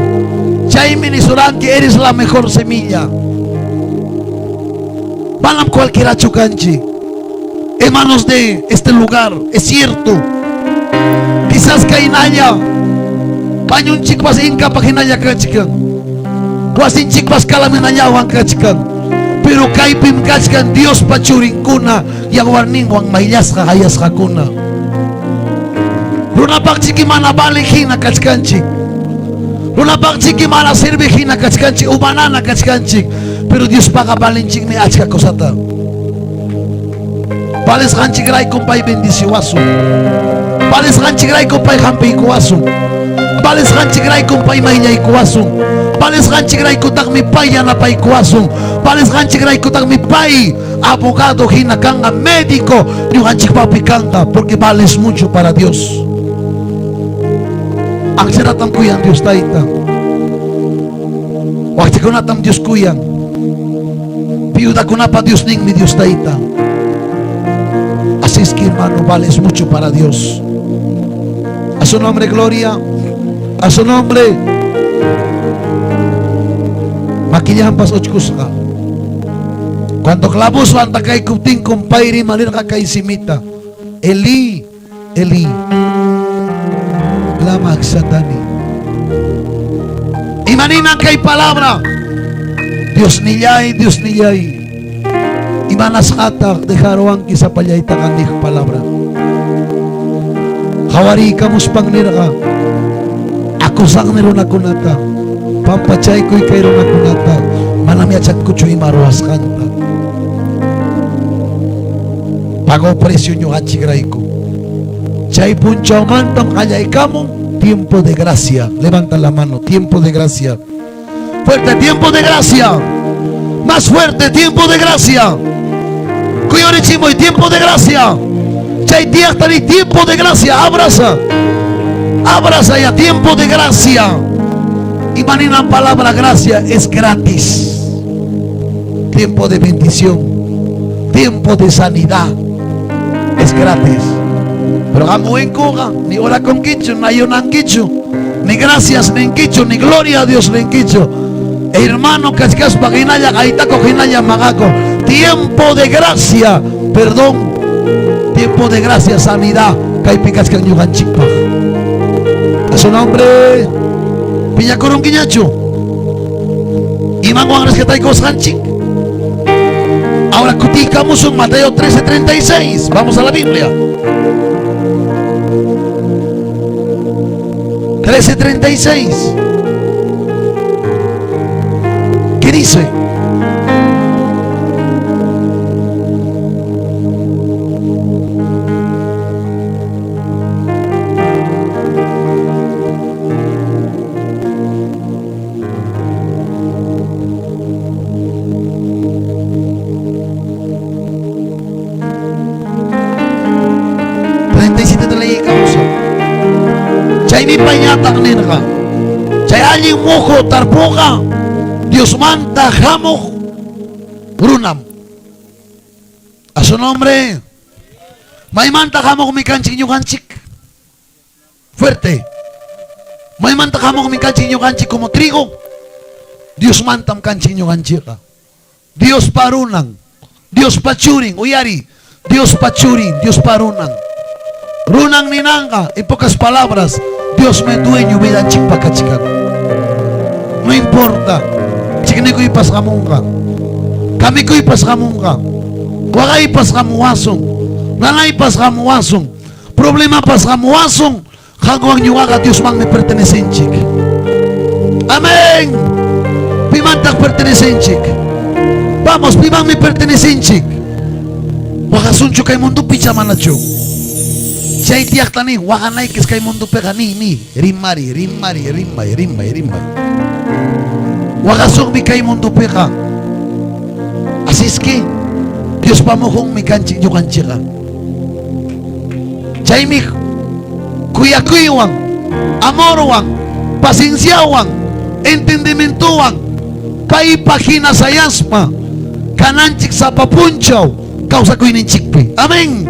Chaymi nisuranki, eres la mejor semilla. Manam cualquierachu kanchik. Hermanos de este lugar, es cierto. Quizás kaynalla pañunchikpas inkapaq hinalla kachkan. Wasinchikpas kalaminallawan kachkan. Pero kaypim kachkan Diospa churinkuna yawarninwan mayllasqa hayasqakuna. Runapaqchiki mana valiq hina kachkanchik. Runapaqchiki mana serviq hina kachkanchik, umanana kachkanchik. Pero Diospaqa valinchikmi achka cosata. Valesqanchikraykum pay bendiciwasun. Valesqanchikraykum pay hampiykuwasun. Valesqanchikraykum pay mayllaykuwasun. Valesqanchikraykutaqmi pay yanapaykuwasun. Valesqanchikraykutaqmi pay abogado hina kanqa, médico ñuqanchikpapi kanqa, porque vales mucho para Dios. Anchatatam kuyan Dios Tayta. Wakchakunatam Dios kuyan. Viudakunapa Diosninmi Dios Tayta. Así es que, hermano, vales mucho para Dios. A su nombre, gloria. A su nombre. Makillampas uchkusqa. Cuando clavoswan takaykuptin, kumpayri malirqa kay simita. Elí, Elí, lama satani. Imaninan kay palabra. Dios nillay, Dios nillay. Imanasqataq dejaruwanki sapallaytaqa niq palabra. Qawariykamuspan nirqa. Acusaqmi runakunata. Pampachaykuy kay runakunata. Manam yachankuchu ima ruwasqanta. Pagó precio ñuqanchikrayku. Chay punchawmantam qallaykamun tiempo de gracia. Levanta la mano, tiempo de gracia. Fuerte, tiempo de gracia. Más fuerte, tiempo de gracia. Kuyurichimuy, tiempo de gracia. Chay tiyaqtari, tiempo de gracia. Abraza. Abraza ya, tiempo de gracia. Y manina palabra gracia es gratis. Tiempo de bendición. Tiempo de sanidad. Es gratis. Pero amo en kuga, ni ora con quichu, ni ayunankichu, ni gracias ninkichu, ni gloria a Dios ninkichu. Hermano, kachkaspa hinalla qaytako hinalla maqako. Tiempo de gracia, perdón. Tiempo de gracia, sanidad. Kaypi kachkan ñuqanchikpaq. A su nombre. Piñakurunkiñachu. Imanwan rescataykusqanchik. Ahora kutiykamusun Mateo 13:36. Vamos a la Biblia. 13:36. ¿Qué dice? 37 te leí causa. Chaymi payñataq nirqa. Chay allin muhu tarpuqa Diosmanta hamuq runam. A su nombre. Maymanta hamuqmi kanchik ñuqanchik. Fuerte. Maymanta hamuqmi kanchik ñuqanchik como trigo. Diosmantam kanchik ñuqanchikqa. Diospa runan. Diospa churin, uyari. Diospa churin, Diospa runan. Runan ninanqa, en pocas palabras, Dios me dueño vidanchikpa kachkan. No importa. Chiqnikuypas hamunqa. Kamikuypas hamunqa. Waqaypas hamuwasun. Nanaypas hamuwasun. Problemapas hamuwasun. Qanwan ñuqaqa Diosmanmi pertenecenchik. Amén. Pimantaq pertenecenchik. Vamos, pimanmi pertenecenchik. Waqasunchu kay mundopi chamanachu. Chay tiyaqta ni waqanaykis kay mundopiqa ni ni rimari rimari rimay rimay rimay. Waqasunmi kay mundopiqa. Así es que Diospa muhunmi kanchik ñuqanchikqa. Chaymi kuyakuywan, amorwan, pacienciawan, entendimientowan, paypa hina sayaspa kananchik sapa punchaw kawsakuyninchikpi. Amén.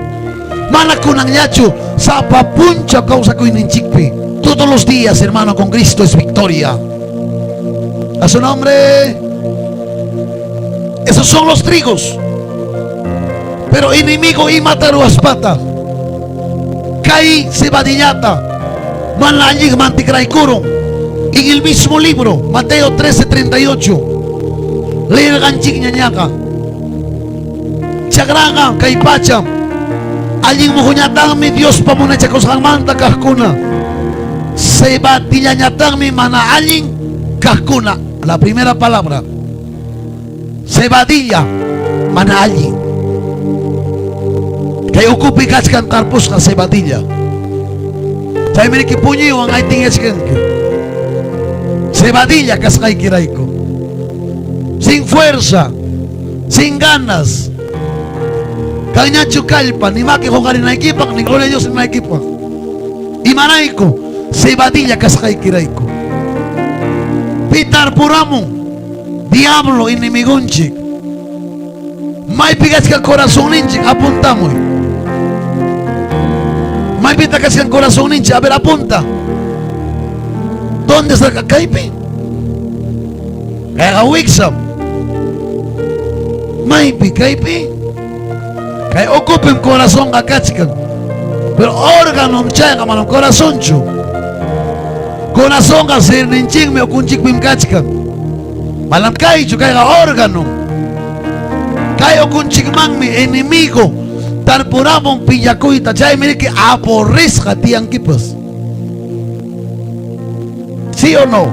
Mana kunanllachu sapa punchaw kawsakuyninchikpi. Todos los días, hermano, con Cristo es victoria. A su nombre. Esos son los trigos. Pero enemigo imata ruwaspataq. Kay cebadillata mana allinman tikraykurun. En el mismo libro, Mateo 13:38. Leerqanchikña ñaqa. Chakraqa kay pacham. Allin muhuñataqmi Diospa munaychakusqanmanta kaqkuna. Cebadillañataqmi mana allin kaqkuna. La primera palabra. Cebadilla, mana allin. Kay ukupi kachkan tarpusqa cebadilla. Chaymi riki puñuywan aytinyachkanki. Cebadilla kasqaykirayku. Sin fuerza, sin ganas. Kanñachu kallpa, ni maki huqarinaykipaq, ni gloria a Dios ninaykipaq. Imarayku, cebadilla kasqaykirayku. Pi tarpuramun. Diablo enemigonchik. Maypi kachkan corazonninchik apuntamuy. Maypita kachkan corazonninchik, a ver apunta. ¿Dónde está kaypi? Kayqa wiksam. Maypi kaypi? Kay ukupim corazonqa kachkan. Pero órganom chayqa manam corazonchu. Corazonqa sirninchikmi ukunchikpim kachkan. Manam kaychu kayqa órgano. Kay ukunchikmanmi enemigo tarpuramun piñakuyta chaymi riki aburrisqa tiyankipas. ¿Sí o no?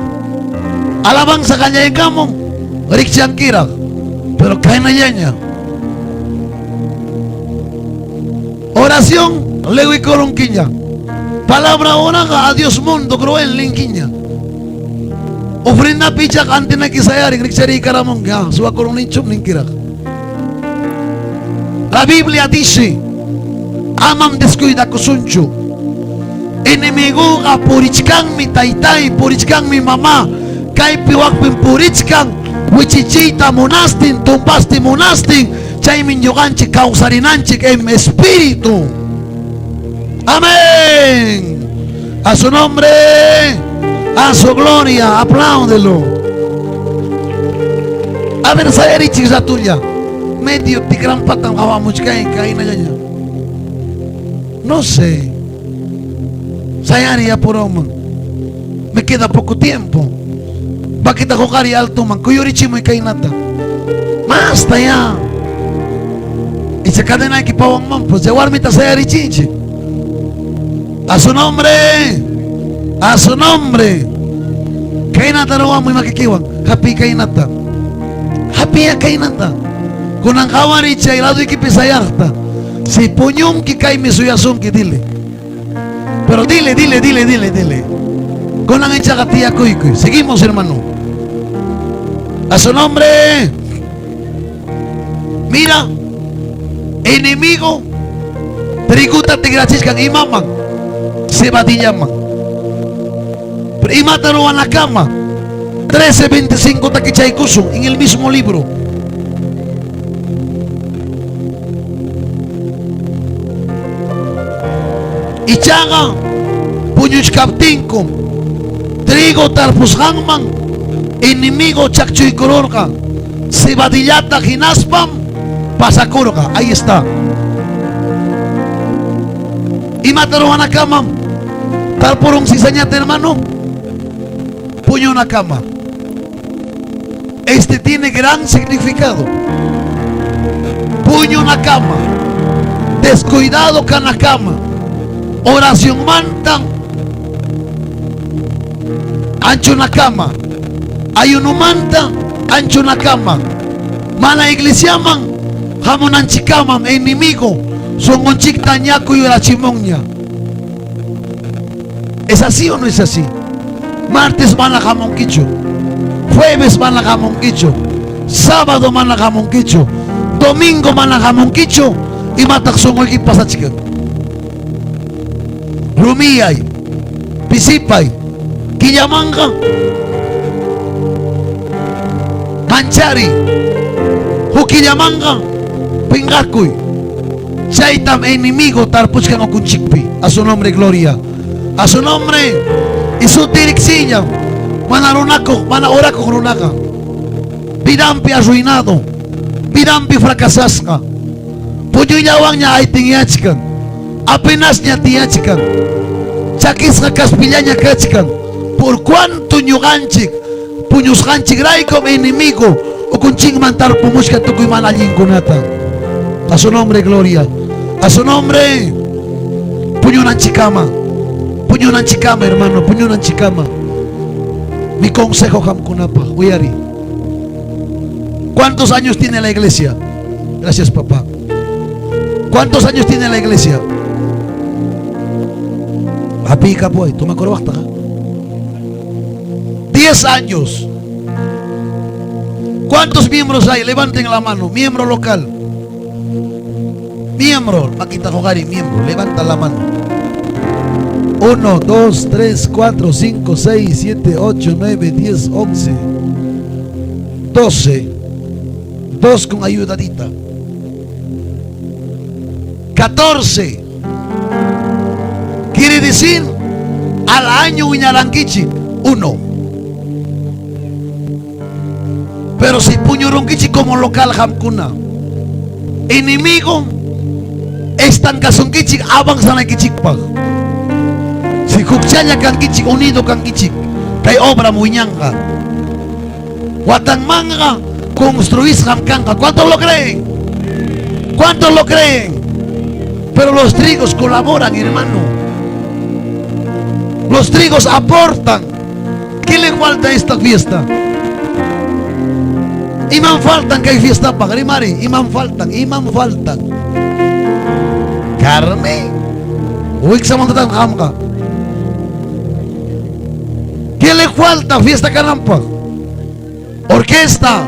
Alabanza qallaykamun rikchankiraq. Pero kaynallaña. Oración lewikurunkiña. Palabra oraqa adiós mundo cruel ninkiña. Ofrenda pichaq antinaki sayarin rikchariykaramunk suwakurunninchum ninkiraq. La Biblia dice, amam descuidakusunchu. Enemigoqa purichkanmi taytay, purichkanmi mamá, kaypi wakpin purichkan, wichichiyta munastin, tumpasti munastin, chaymi ñuqanchik kawsarinanchik en espíritu. Amén. A su nombre, a su gloria, apláudelo. A ver, sayarichik ratulla. Medio tikrampatan hawamuchkay kaynallaña. No sé. Sayari apurawman. Me queda poco tiempo. Bakita huqari altoman, kuyurichimuy kaynata. Masta ya. Icha cadenayki pawanmanpas, chay warmita sayarichinchik. A su nombre. A su nombre. Kaynata ruwamuy makikiwan. Hapi kaynata. Hapiya kaynata. Kunan qhawariy chay ladoykipi sayaqta. Si puñunki kaymi suyasunki, dile. Pero dile, dile, dile, dile, dile. Kunan ichaqa tiyakuykuy. Seguimos, hermano. A su nombre. Mira, enemigo triguta tigrachiskan imaman, cebadillaman. Pero imata ruwanakama. 13:25 takichaykusun en el mismo libro. Ichaqa puñuchkaptinkum trigo tarpusqanman enemigo chaqchuykururqa cebadillata hinaspam pasakurqa. Ahí está. Imata ruwanakamam tarpurun cizañata, hermano. Puñunakama. Este tiene gran significado. Puñunakama. Descuidado kanakama. Oración manta. Anchunakama. Ayunumanta. Anchunakama. Mana iglesiaman. Hamunanchikamam enemigo. Songonchikta ñakuy yurachimunña. ¿Es así o no es así? Martes mana hamunkichu. Jueves mana hamunkichu. Sábado mana hamunkichu. Domingo mana hamunkichu. Imataq sunquyki pasachkan? Rumiyay, pisipay, killamanqa manchari, huk killamanqa pinqakuy. Chaytam enemigo tarpuchkan ukunchikpi. A su nombre gloria. A su nombre. Y su dirección. Mana runakuq, mana orakuq runaqa. Vidanpi arruinado. Vidanpi fracasasqa. Puñuyllawanña aytinyachkan. Apenasña tiyachkan. Chakisqa kaspillaña kachkan. Por cuanto ñuqanchik puñusqanchikraykum enemigo ukunchikman tarpumushka tukuy mana allinkunata. A su nombre gloria. A su nombre. Puñunanchikama. Puñunanchikama, hermano. Puñunanchikama. Mi consejo qamkunapaq, uyari. ¿Cuántos años tiene la iglesia? Gracias, papá. ¿Cuántos años tiene la iglesia? Papi, capoy, toma corbata. 10 años. ¿Cuántos miembros hay? Levanten la mano. Miembro local. Miembro. Makita huqariy, miembro. Levanta la mano. 1, 2, 3, 4, 5, 6, 7, 8, 9, 10, 11. 12, 2 con ayudadita. 14. Quiere decir al año wiñarankichik 1. Pero si puñurunkichik como local qamkuna, enemigo estankasunkichik avanzanaykichikpaq. Si hukchalla kankichik, unido kankichik, kay obra wiñanqa. Watanmanqa construisqam kanqa. ¿Cuántos lo creen? ¿Cuántos lo creen? Pero los trigos colaboran, hermano. Los trigos aportan. ¿Qué le falta a esta fiesta? Iman faltan que hay fiesta para Rimari. Iman faltan, iman faltan. Carne. ¿Qué le falta? Fiesta kananpaq. Orquesta.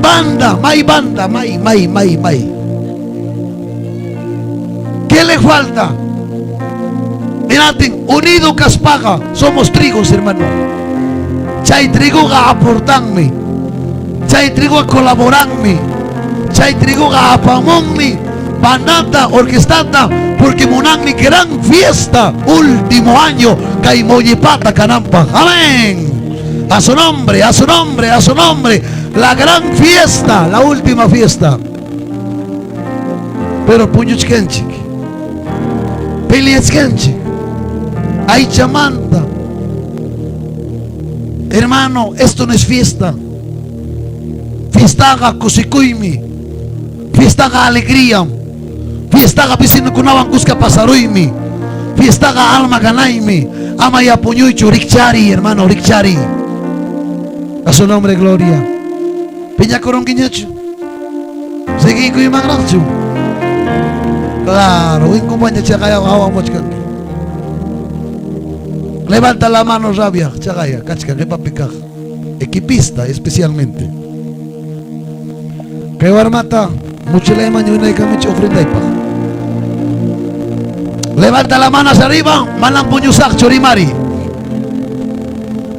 Banda, may banda, may, may, may, may. ¿Qué le falta? Miraten, unido kaspaqa, somos trigos, hermano. Chay trigoqa aportanmi. Chay trigoqa colaboranmi. Chay trigoqa apamunmi. Bandata, orquestata, porque munanmi gran fiesta, último año, kay Mollepata kananpaq. Amén. A su nombre, a su nombre, a su nombre. La gran fiesta, la última fiesta. Pero puñuchkanchik, peleachkanchik, aychamanta. Hermano, esto no es fiesta. Fiestaqa kusikuymi, fiestaqa alegría, fiestaqa vecinokunawan kuska pasaruymi, fiestaqa alma ganaymi. Ama puñuychu, rikchari, hermano, rikchari. A su nombre, gloria. Piñakurunkiñachu. Seguikuymanraqchu. Claro, winkumpaña chaqaya hawamuchkanki. Levanta la mano, rabia, chaqaya, kachka, qipapi kaq. Equipista especialmente. Kay warmata, muchilayman ñuynaykamuchi ofrendaypaq. Levanta la mano hacia arriba, manam puñusaqchu rimari.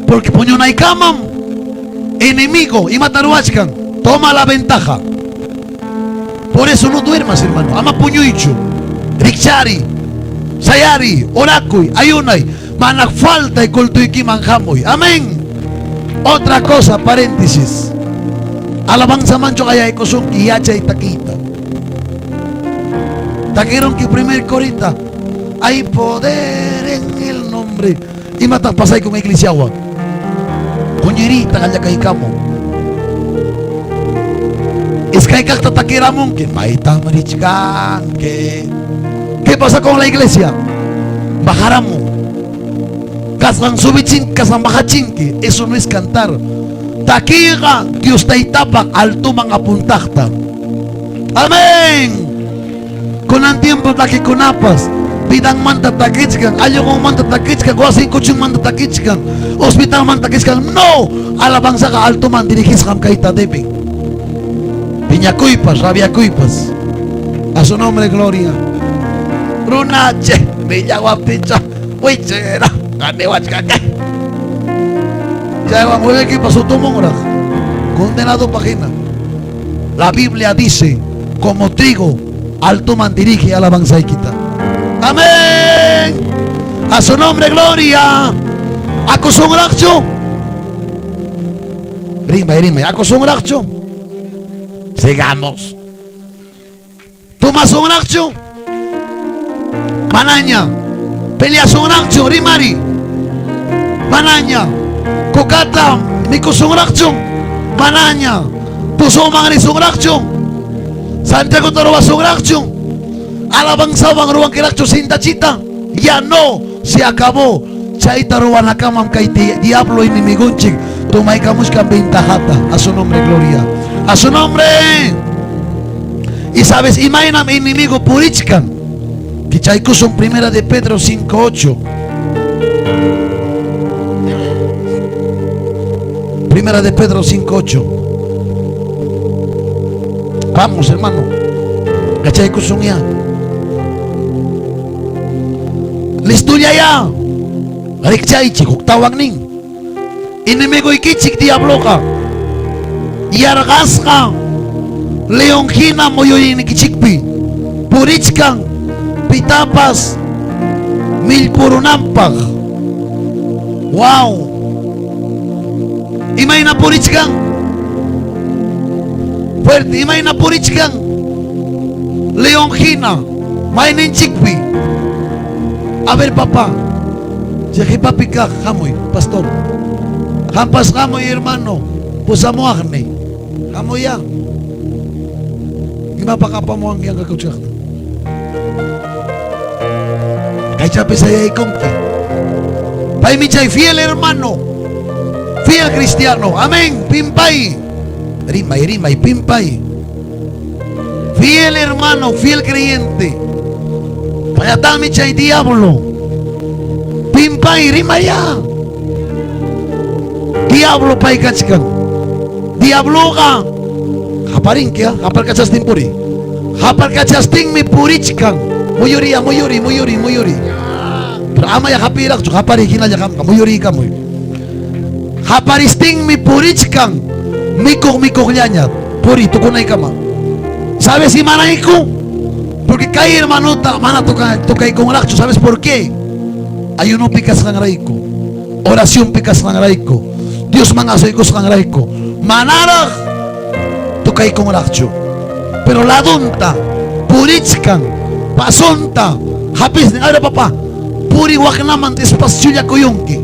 Porque puñunaykamam, enemigo, imata ruwachkan, toma la ventaja. Por eso no duermas, hermano. Ama puñuychu, rikchari, sayari, orakuy, ayunay, mana falta y kultuykiman hamuy. Amén. Otra cosa, paréntesis. Alabanza mancho qallaykusunki yachay takiyta. Takirunki primer corita. Hay poder en el nombre. Imataq pasay con iglesiawan. Quñirita qallakaykamun. Iskaykaqta takiramunki. Maytam richkanki. ¿Qué pasa con la iglesia? Bajaramun. Kasqan subichinki, kasqan bajachinki. Eso no es cantar. Takiqa Dios taytapaq altuman apuntaqta. Amén. Kunan tiempo takikunapas. Vidanmanta takichkan, allqunmanta takichkan, wasin kuchunmanta takichkan, hospitalmanta takichkan. No, alabanzaqa altuman dirigisqam kayta deben. Piñakuypas, rabiakuypas. A su nombre, gloria. Runache, Villaguapicha, Huichera, Ganihuachcaque. Chaywan wilaykipas utumunraq. Condenado pagina. La Biblia dice, como trigo, altuman dirige alabanzaykita. Amén. A su nombre, gloria. Akusunraqchu. Rimay, rimay. Akusunraqchu. Sigamos. Tumasunraqchu. Manaña. Peleasunraqchu. Rimari. Manaña. Kukata. Mikusunraqchu. Manaña. Tusuman risunraqchu. Santiago ruwasunraqchu. Alabanzawan ruwankiraqchu sintachita. Ya no, se acabó. Chayta ruwanakamam kay diablo enemigunchik. Tumaykamushkan ventajata. A su nombre, gloria. A su nombre. Y sabes, imaynam enemigo purichkan. Kichaykusun primera de Pedro 5:8. Primera de Pedro 5:8. Vamos, hermano. Kachaykusun ya. Listo ya ya. Rikchaychik, huktawan nin. Enemigo ikichik diabloqa. Yarqasqa león hina muyuynikichikpi purichkan pitapas millpurunanpaq. Wow. Imayna purichkan? Fuerte, imayna purichkan? León hina mayninchikpi. A ver, papá. Chay papi kaq hamuy, pastor. Qampas hamuy, hermano. Pusamuaqni. Hamuy ya. Imapaq apamuwanki yanqakuchaqta? Kaychapi sayaykunki. Paymi chay fiel hermano. Fiel cristiano. Amén. Pimpay. Rimay, rimay, pimpay. Fiel hermano, fiel creyente. Payatami chay diablo. Pimpay, rimaya. Diablo pay kachkan. Diabloqa qaparinki, qaparkachastin puri. Qaparkachastinmi purichkan. Muyuriya, muyuri, muyuri, muyuri. Pero amaya hapiraqchu, qapari hinalla qamqa, muyuriykamuy. Qaparistinmi purichkan. Mikuq mikuqllaña. Puri tukunaykama. ¿Sabes imarayku? Porque kay hermanota mana tukaykunraqchu. ¿Sabes por qué? Ayunopi kasqanrayku. Oracionpi kasqanrayku. Diosman asuykusqanrayku. Manaraq tukaykunraqchu. Pero ladunta purichkan pasonta hapisnin. Ay, papá. Puri waknaman despaciolla kuyunki.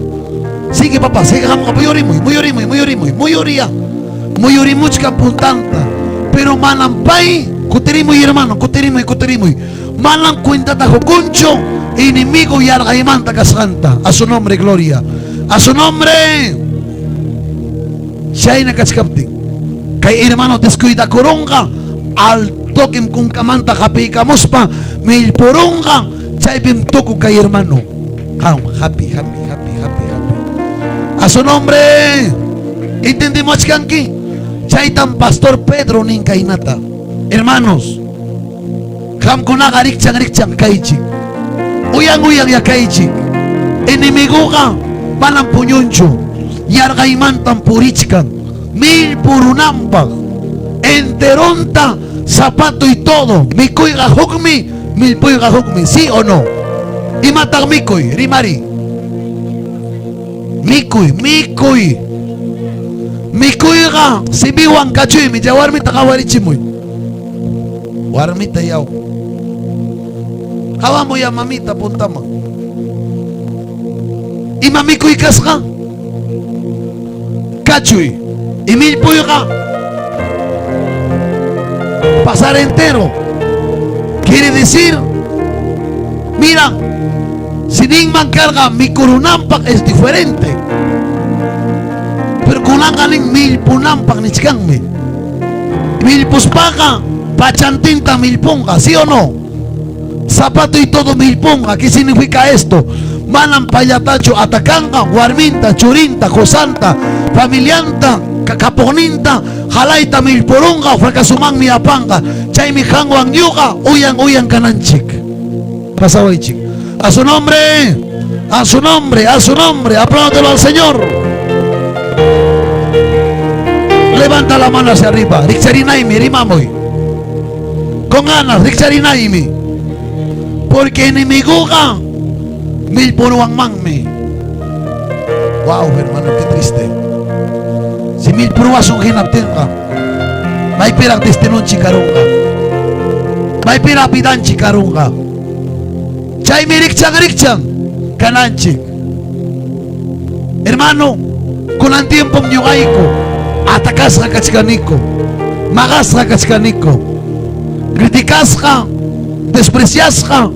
Sigue papá, sigue qamqa muyurimuy, muyurimuy, muyurimuy, muyuriya. Muyurimuchkan puntanta. Pero manam pay, kutirimuy hermano, kutirimuy, kutirimuy. Manam cuentata qukunchu, enemigo yarqaymanta kasqanta. A su nombre, gloria. A su nombre. Chayna kachkaptin. Kay hermano descuidakurunqa, al toquem kunkamanta hapiykamuspa, millpurunqa, chaypim tuku kay hermano. Happy, happy, happy, happy, happy. A su nombre. ¿Entendimos kanki? Chaytam pastor Pedro nin kaynata. Hermanos, qamkunaqa rikchan rikchan kaychik. Uyan uyan ya kaychik. Enemiguqa manam puñunchu. Yarqaymantam purichkan. Millpurunanpaq. Enteronta, zapato y todo. Mikuyqa hukmi, millpuyqa hukmi. ¿Sí o no? Imataq mikuy, rimari. Mikuy, mikuy. Mikuyqa simiwan kachuymi, ya warmita qawarichimuy. Warmita yaw. Qawamuy ya mamita puntaman. Ima mikuy kasqa? Kachuy. Y millpuyqa pasar entero. Quiere decir, mira, si ninman karqa mikurunanpaq es diferente. Pero kunanqa nin millpunanpaq nichkanmi. Millpuspaqa pachantinta millpunqa, ¿sí o no? Zapato y todo millpunqa. ¿Qué significa esto? Manam payllatachu atakanqa, warminta, churinta, qusanta, familianta, kapuqninta, halayta millpurunqa, fracasumanmi apanqa. Chaymi qanwan ñuqa uyan uyan kananchik. Pasawaychik. A su nombre, a su nombre, a su nombre. Apláudelo al Señor. Levanta la mano hacia arriba. Rikcharinaimi, rimamuy. Con ganas, rikcharinaimi. Porque enemiguqa millpuruwanmanmi. Wow, hermano, qué triste. Si millpuruwasun hinaptinqa, maypiraq destinunchik karunqa. Maypiraq vidanchik karunqa. Chaymi rikchan rikchan kananchik. Hermano, kunan tiempo ñuqayku atakasqa kachkaniku, maqasqa kachkaniku, criticasqa, despreciasqa.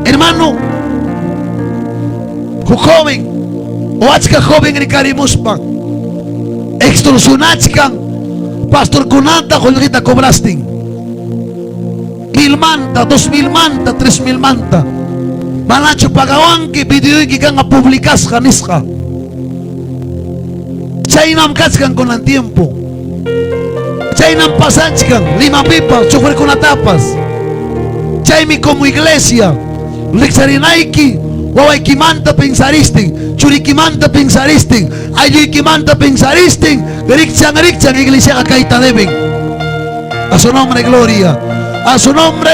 Hermano, huk joven o achka joven rikarimuspa extorsionachkan pastorkunata qullqita cobrastin. 1000 manta, 2000 manta, 3000 manta. Manachu pagawanki videoyki kanqa publicasqa nisqa. Chaynam kachkan kunan tiempo. Chaynam pasanchkan Limapipas, choferkunatapas. Chaymi como iglesia rikcharinayki Wawaykimanta pensaristin, churikimanta pensaristin, aylluykimanta pensaristin, rikchan rikchan iglesiaqa kayta deben. A su nombre gloria. A su nombre.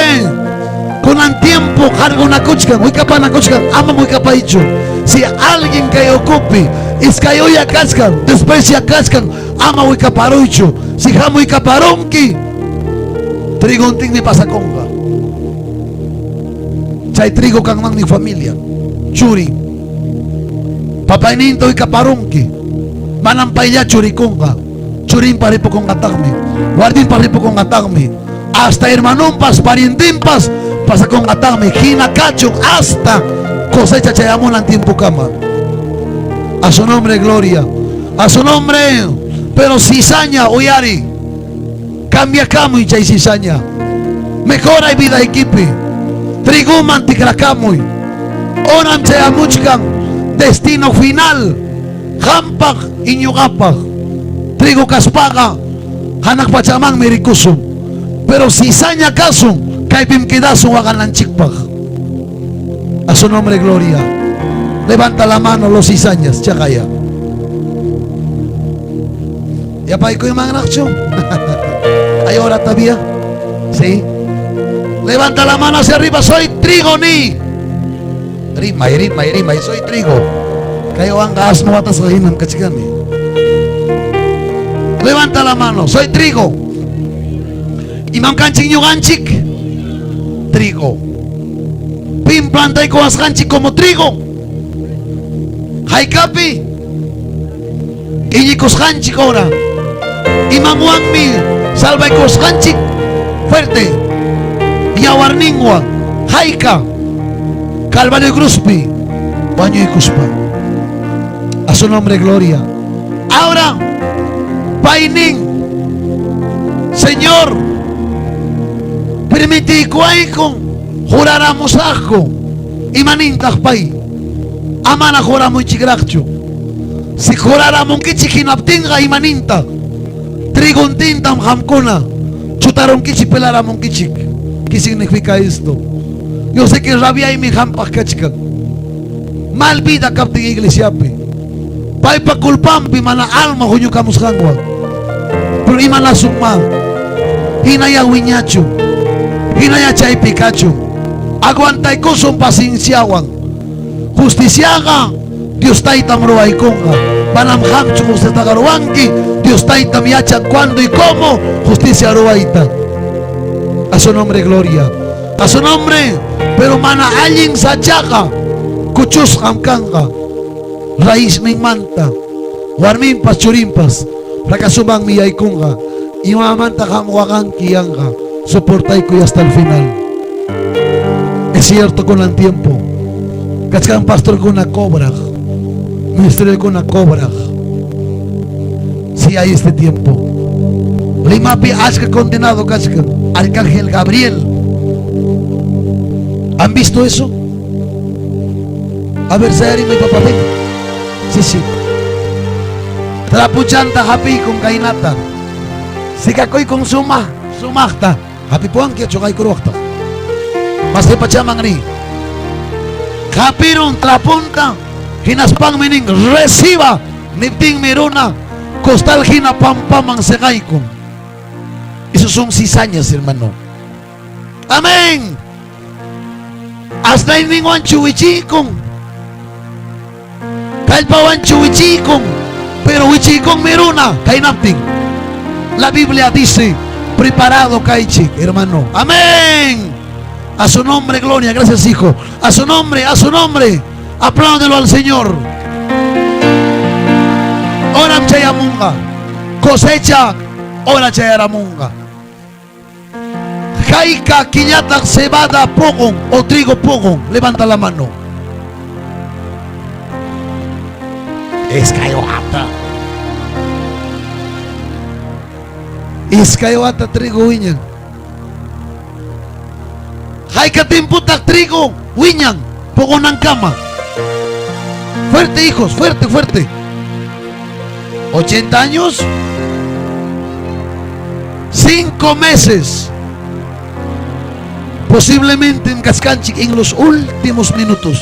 Kunan tiempo qarqunakuchkan, wikapanakuchkan, amam wikapaychu. Si alguien kay ukupi iskay uya kachkan, desprecia kachkan, ama wikaparuychu. Si hamuy kaparunki, trigontinmi pasakunqa. Chay trigo kanmanmi familia, churi. Papayninta wikaparunki, manam payllachu rikunqa, churinpa ripukunqataqmi, warminpa ripukunqataqmi, hasta hermanonpas, parientinpas pasakunqataqmi, hina kachun hasta cosecha chayamunan tiempokama. A su nombre gloria, a su nombre. Pero cizaña uyari, cambia kamuy chay cizaña, mejora vida equipe, triguman tikrakamuy, oram chayamuchkan destino final, qampaq y ñuqapaq, trigo kaspaqa hanaq pachamanmi rikusun, pero cizaña kasun, kaypim quedasun waqananchikpaq. A su nombre gloria. Levanta la mano los cizañas, chaqaya. Yapaykuymanraqchu? ¿Hay hora todavía? Sí. Levanta la mano hacia arriba, soy trigo ni. Rima, rima, rima, soy trigo. Kaywanqa asno watasqa hinam kachkani. Levanta la mano, soy trigo. Imam kanchik ñuqanchik? Trigo. Pim plantaykuwasqanchik como trigo. Haykapi iñikusqanchik ora. Imanwanmi salvaykusqanchik fuerte. Yawarninwan hayka Calvario cruzpi wañuykuspa. A su nombre gloria. Ahora paynin, Señor, permitiykuwayku juraramusaqku. Imanintaq pay? Amana juramuychikraqchu. Si juraramunkichik hinaptinqa imanintaq? Triguntintam qamkuna chutarunkichik, pelaramunkichik. ¿Qué significa esto? Yo sé que rabiaymi qampaq kachkan. Mal vida kaptin iglesiapi. Paypa culpampi mana alma huñukamusqanwan. Pero imanasunman? Hinaya wiñachu. Hinaya chaypi kachun. Aguantaykusun pacienciawan. Justiciaqa Dios taytam ruwaykunqa. Manam qamchu justiciataqa ruwanki. Dios taytam yachan cuándo y cómo justicia ruwayta. A su nombre gloria. A su nombre. Pero mana allin sachaqa kuchusqam kanqa. Raízninmanta, warminpas churinpas fracasumanmi yaykunqa. Imamanta qam waqanki yanqa. Soportaykuy hasta el final. Es cierto, con el tiempo kachkan pastorkuna cobraq, ministerio cobraq. Si hay este tiempo. Limapi achka condenado kachkan. Arcángel Gabriel. ¿Han visto eso? A ver, sayari mi papá, ven. Sí, sí. Trapuchanta hapikun kaynata. Sikakuykun suma, sumaqta. Hapipuwanki chuqaykuruwaqta. Masri pachaman ri. Hapirun trapunta. Hinaspanmi nin reciba. Niptinmi runa costal hina pampaman seqaykun. Esos son cizañas, hermano. Amén. Asnayninwanchu wichiykun. Kallpawanchu wichiykun. Pero wichiykun runa kaynaptin. La Biblia dice, preparado kaychik, hermano. Amén. A su nombre, gloria. Gracias, hijo. A su nombre, a su nombre. Apláudelo al Señor. Oram chayamunga. Cosecha, ora chayaramunga. Hayka killataq cebada puqun o trigo puqun. Levanta la mano. Iskay wata. Iskay wata trigo wiñan. Hayka timputaq trigo wiñan puqunankama. Fuerte, hijos, fuerte, fuerte. 80 años. 5 meses. Posiblemente en Cascanchic en los últimos minutos.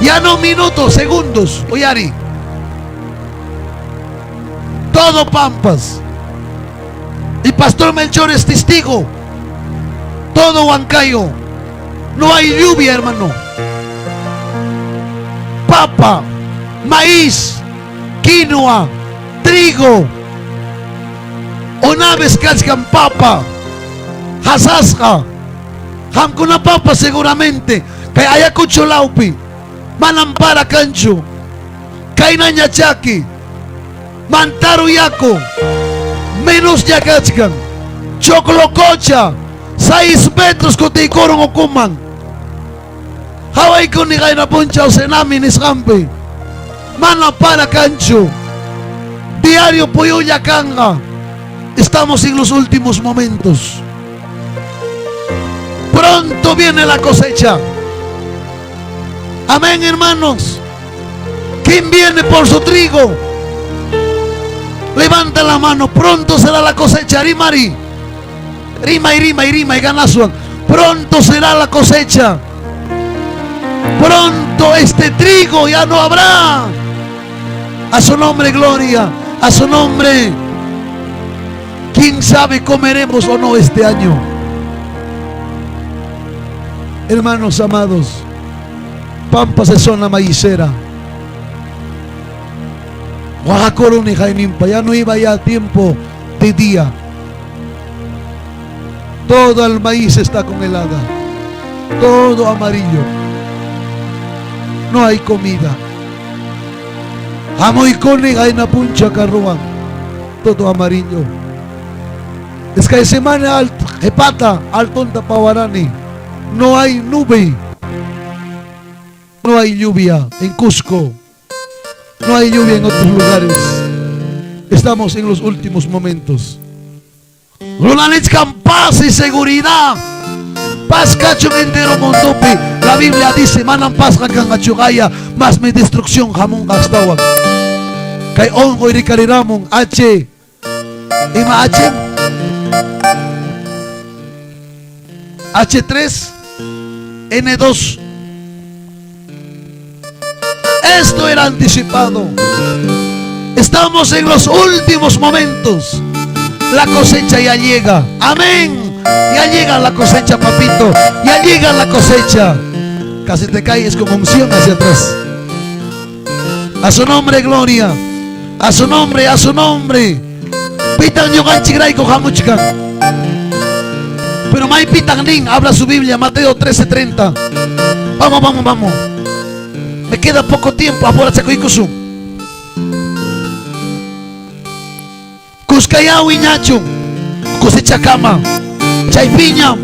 Ya no minutos, segundos. Uyari. Todo Pampas. Y Pastor Melchor es testigo. Todo Huancayo. No hay lluvia, hermano. Papa, maíz, quinoa, trigo. Una vez kachkan papa, hasasqa, qamkuna papa seguramente. Kay Ayacucho lawpi, manam para kanchu. Kaynaña chaki, Mantaro yaku, menos ya kachkan. Choclococha, 6 metros kutiykurun ukuman. Hawaykuni qayna punchaw Senami nisqanpi. Mana para kanchu. Diario puyulla kanqa. Estamos en los últimos momentos. Pronto viene la cosecha. Amén, hermanos. ¿Quién viene por su trigo? Levanta la mano. Pronto será la cosecha. Rimari. Rima y rima y rima y ganasuan. Pronto será la cosecha. Pronto este trigo ya no habrá. A su nombre, gloria. A su nombre. ¿Quién sabe comeremos o no este año? Hermanos amados, Pampas es zona maicera. Oaxacoroni Jainimpa, ya no iba ya a tiempo de día. Todo el maíz está con helada. Todo amarillo. No hay comida. Hamuykuni qayna puncha carruwan. Todo amarillo. Es que semana alt, jepata, altonta pawarani. No hay nube. No hay lluvia en Cusco. No hay lluvia en otros lugares. Estamos en los últimos momentos. Runanichkan paz y seguridad. Paz kachun entero mundopi. La Biblia dice, manam paz kanqachu qaya, mas mi destrucción hamunqa astawan. Kay onqoy rikariramun H. Ima H? H3 N2. Esto era anticipado. Estamos en los últimos momentos. La cosecha ya llega. Amén. Ya llega la cosecha, papito. Ya llega la cosecha. Casi te caes con unción hacia atrás. A su nombre, gloria. A su nombre, a su nombre. Pitan ñuqanchikrayku hamuchkan. Pero maypitan nin, habla su Biblia, Mateo 13:30. Vamos, vamos, vamos. Me queda poco tiempo, apurachakuykusun. Kuskayá wiñachun, cosechakama, chaypiñam,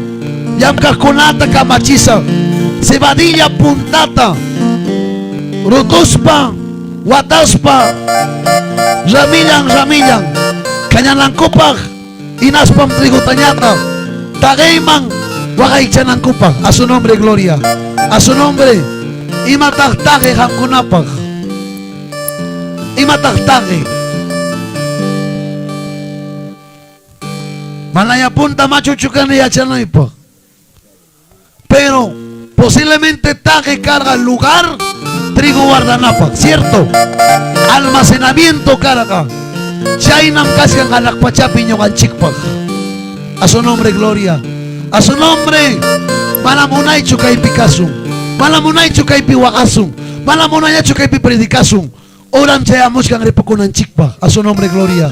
llamkaqkunata kamachisa, cebadilla puntata, rutuspa, wataspa, ramillan, ramillan, kañanankupaq, inaspam trigutañata, taqayman, waqaychanankupaq. A su nombre, gloria. A su nombre, imataq taqi qamkunapaq. Imataq taqi. Manaya punta machuchukani yachanaypaq. Pero posiblemente taqi carga lugar trigo guardanapaq, ¿cierto? Almacenamiento carga. Chaynam kachkan hanaq pachapi ñuqanchikpaq. A su nombre, gloria. A su nombre, manam unaychu kaypi kasun. Manam unaychu kaypi waqasun. Manam unaychu kaypi predicasun. Oran chayamuchkan ripukunanchikpaq. A su nombre, gloria.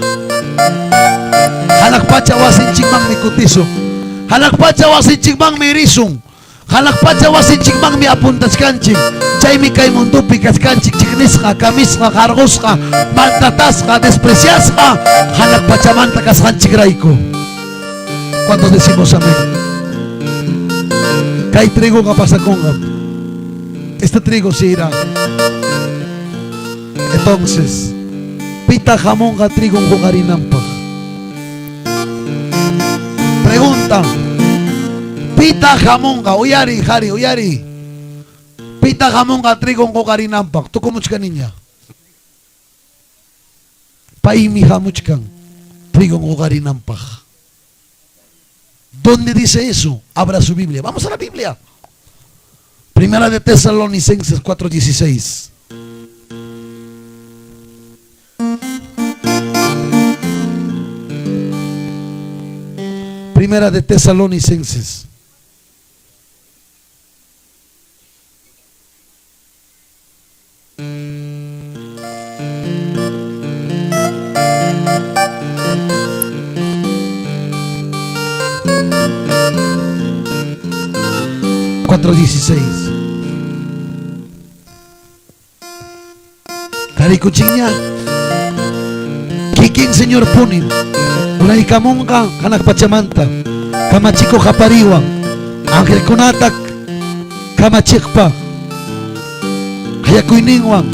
Hanaq pacha wasinchikmanmi kutisun. Hanaq pacha wasinchikmanmi risun. Hanaq pacha wasinchikmanmi apuntachkanchik. Chaymi kay mundupi kachkanchik chiqnisqa, kamisqa, qarqusqa, maltratasqa, despreciasqa, hanaq pachamanta kasqanchikrayku. ¿Cuántos decimos amén? Kay trigoqa pasakunqa. Este trigo se irá. Entonces, pita hamunqa trigon huqarinanpaq. Pregunta. Pita hamunqa, uyari, jari, uyari. Pita hamunqa trigon huqarinanpaq. Tukumuchkaniña. Paymi hamuchkan trigon huqarinanpaq. ¿Dónde dice eso? Abra su Biblia. Vamos a la Biblia. Primera de Tesalonicenses 4:16. Primera de Tesalonicenses. 4:16. Tarikuchiña. Kikin Señor punin. Uraykamunqa hanaq pachamanta. Kamachikuq qapariwan. Angelkunata kamachiqpa. Qayakuyninwan.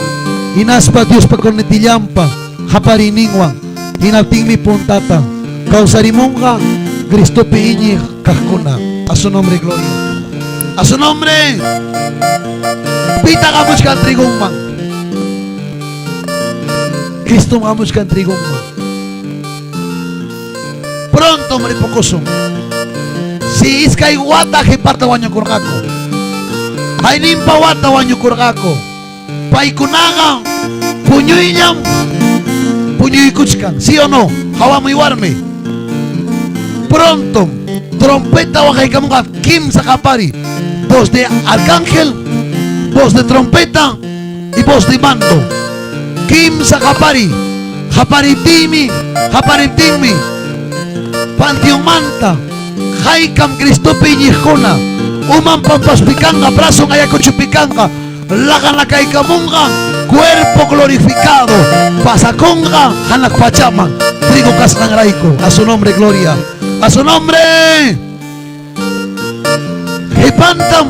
Hinaspa Diospa cornetillanpa qapariyninwan. Hinaptinmi puntata. Kawsarimunqa Cristopi iñiq kaqkuna. A su nombre, gloria. A su nombre. Pitaq hamuchkan trigonman. Cristo hamuchkan trigonman. Pronto ripukusun. Si iskay wata qhipata wañukurqaku. Hayninpa wata wañukurqaku. Paykunaqa puñuyllam puñuykuchkan. ¿Sí o no? Hawamuy warmi. Pronto trompeta waqaykamunqa kimsa qapari. Voz de arcángel, voz de trompeta y voz de mando. Kimsa qapari. Qapariptinmi, qapariptinmi. Panteonmanta haykam Cristopi iñiqkuna. Uman pampaspikanqa, brazon ayakuchupikanqa, laqanakaykamunqa, cuerpo glorificado, pasakunqa hanaq pachaman, trigo kasqanrayku. A su nombre, gloria. A su nombre. Qhipantam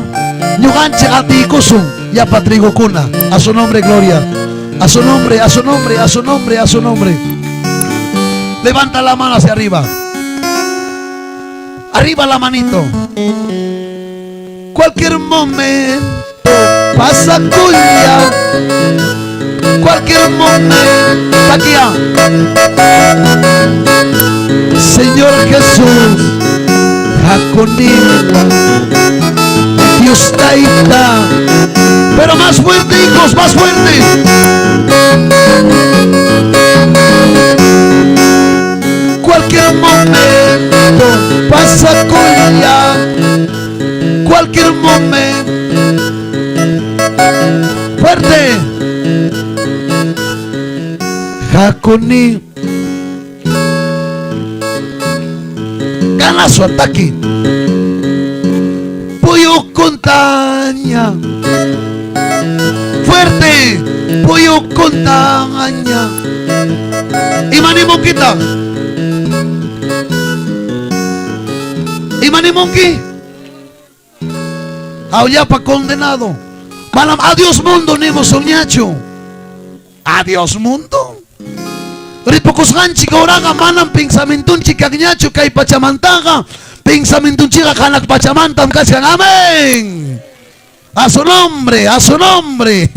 ñuqanchik atiykusun llapa trigokuna. A su nombre, gloria. A su nombre, a su nombre, a su nombre, a su nombre. Levanta la mano hacia arriba. Arriba la manito. Cualquier momento pasa cuya. Cualquier momento. Aquí. Señor Jesús, Jaconigua, Dios taita. Pero más fuerte, hijos, más fuerte. Cualquier momento pasa cuya. Cualquier momento. Fuerte. Jaconi. Gana su ataque. Puyo contaña. Fuerte. Puyo contaña. Imanimonki ta. Imanimonki. Aullapa condenado. Manam adiós mundo nimusunñachu. Adiós mundo. Ripukusqanchik uraqa manam pensamientunchik kanñachu kay pachamantaqa. Pensamientunchikqa hanaq pachamantam kachkan. Amén. A su nombre, a su nombre.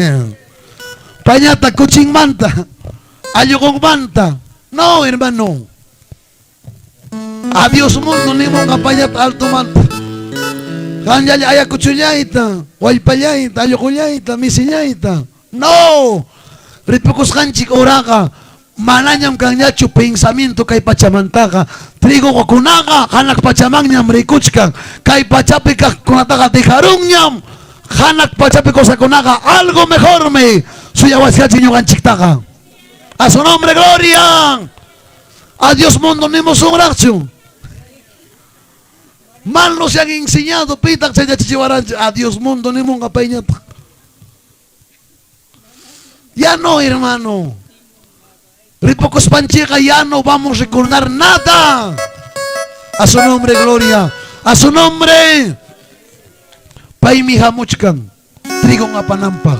Pañata kuchinmanta, allqunmanta. No, hermano. Adiós mundo nimunqa pañata altomanta. Qanllalla ayakuchullayta, wallpallayta, allqullayta, misillayta. No. Ripukusqanchik uraqa manañam kanñachu pensamiento kay pachamantaqa. Trigokunaqa hanaq pachamanñam rikuchkan. Kay pachapi kaqkunataqa dejarunñam. Hanaq pachapi cosakunaqa algo mejormi suyawasqanchik ñuqanchiktaqa. A su nombre, gloria. Adiós mundo nimusunraqchu. Mal nos han enseñado, pitaq chayachichiwaranchik. Adiós mundo nimunqa payñataq. Ya no, hermano. Ripukuspanchikqa ya no vamos a recordar nada. A su nombre, gloria. A su nombre. Paymi hamuchkan trigon apananpaq.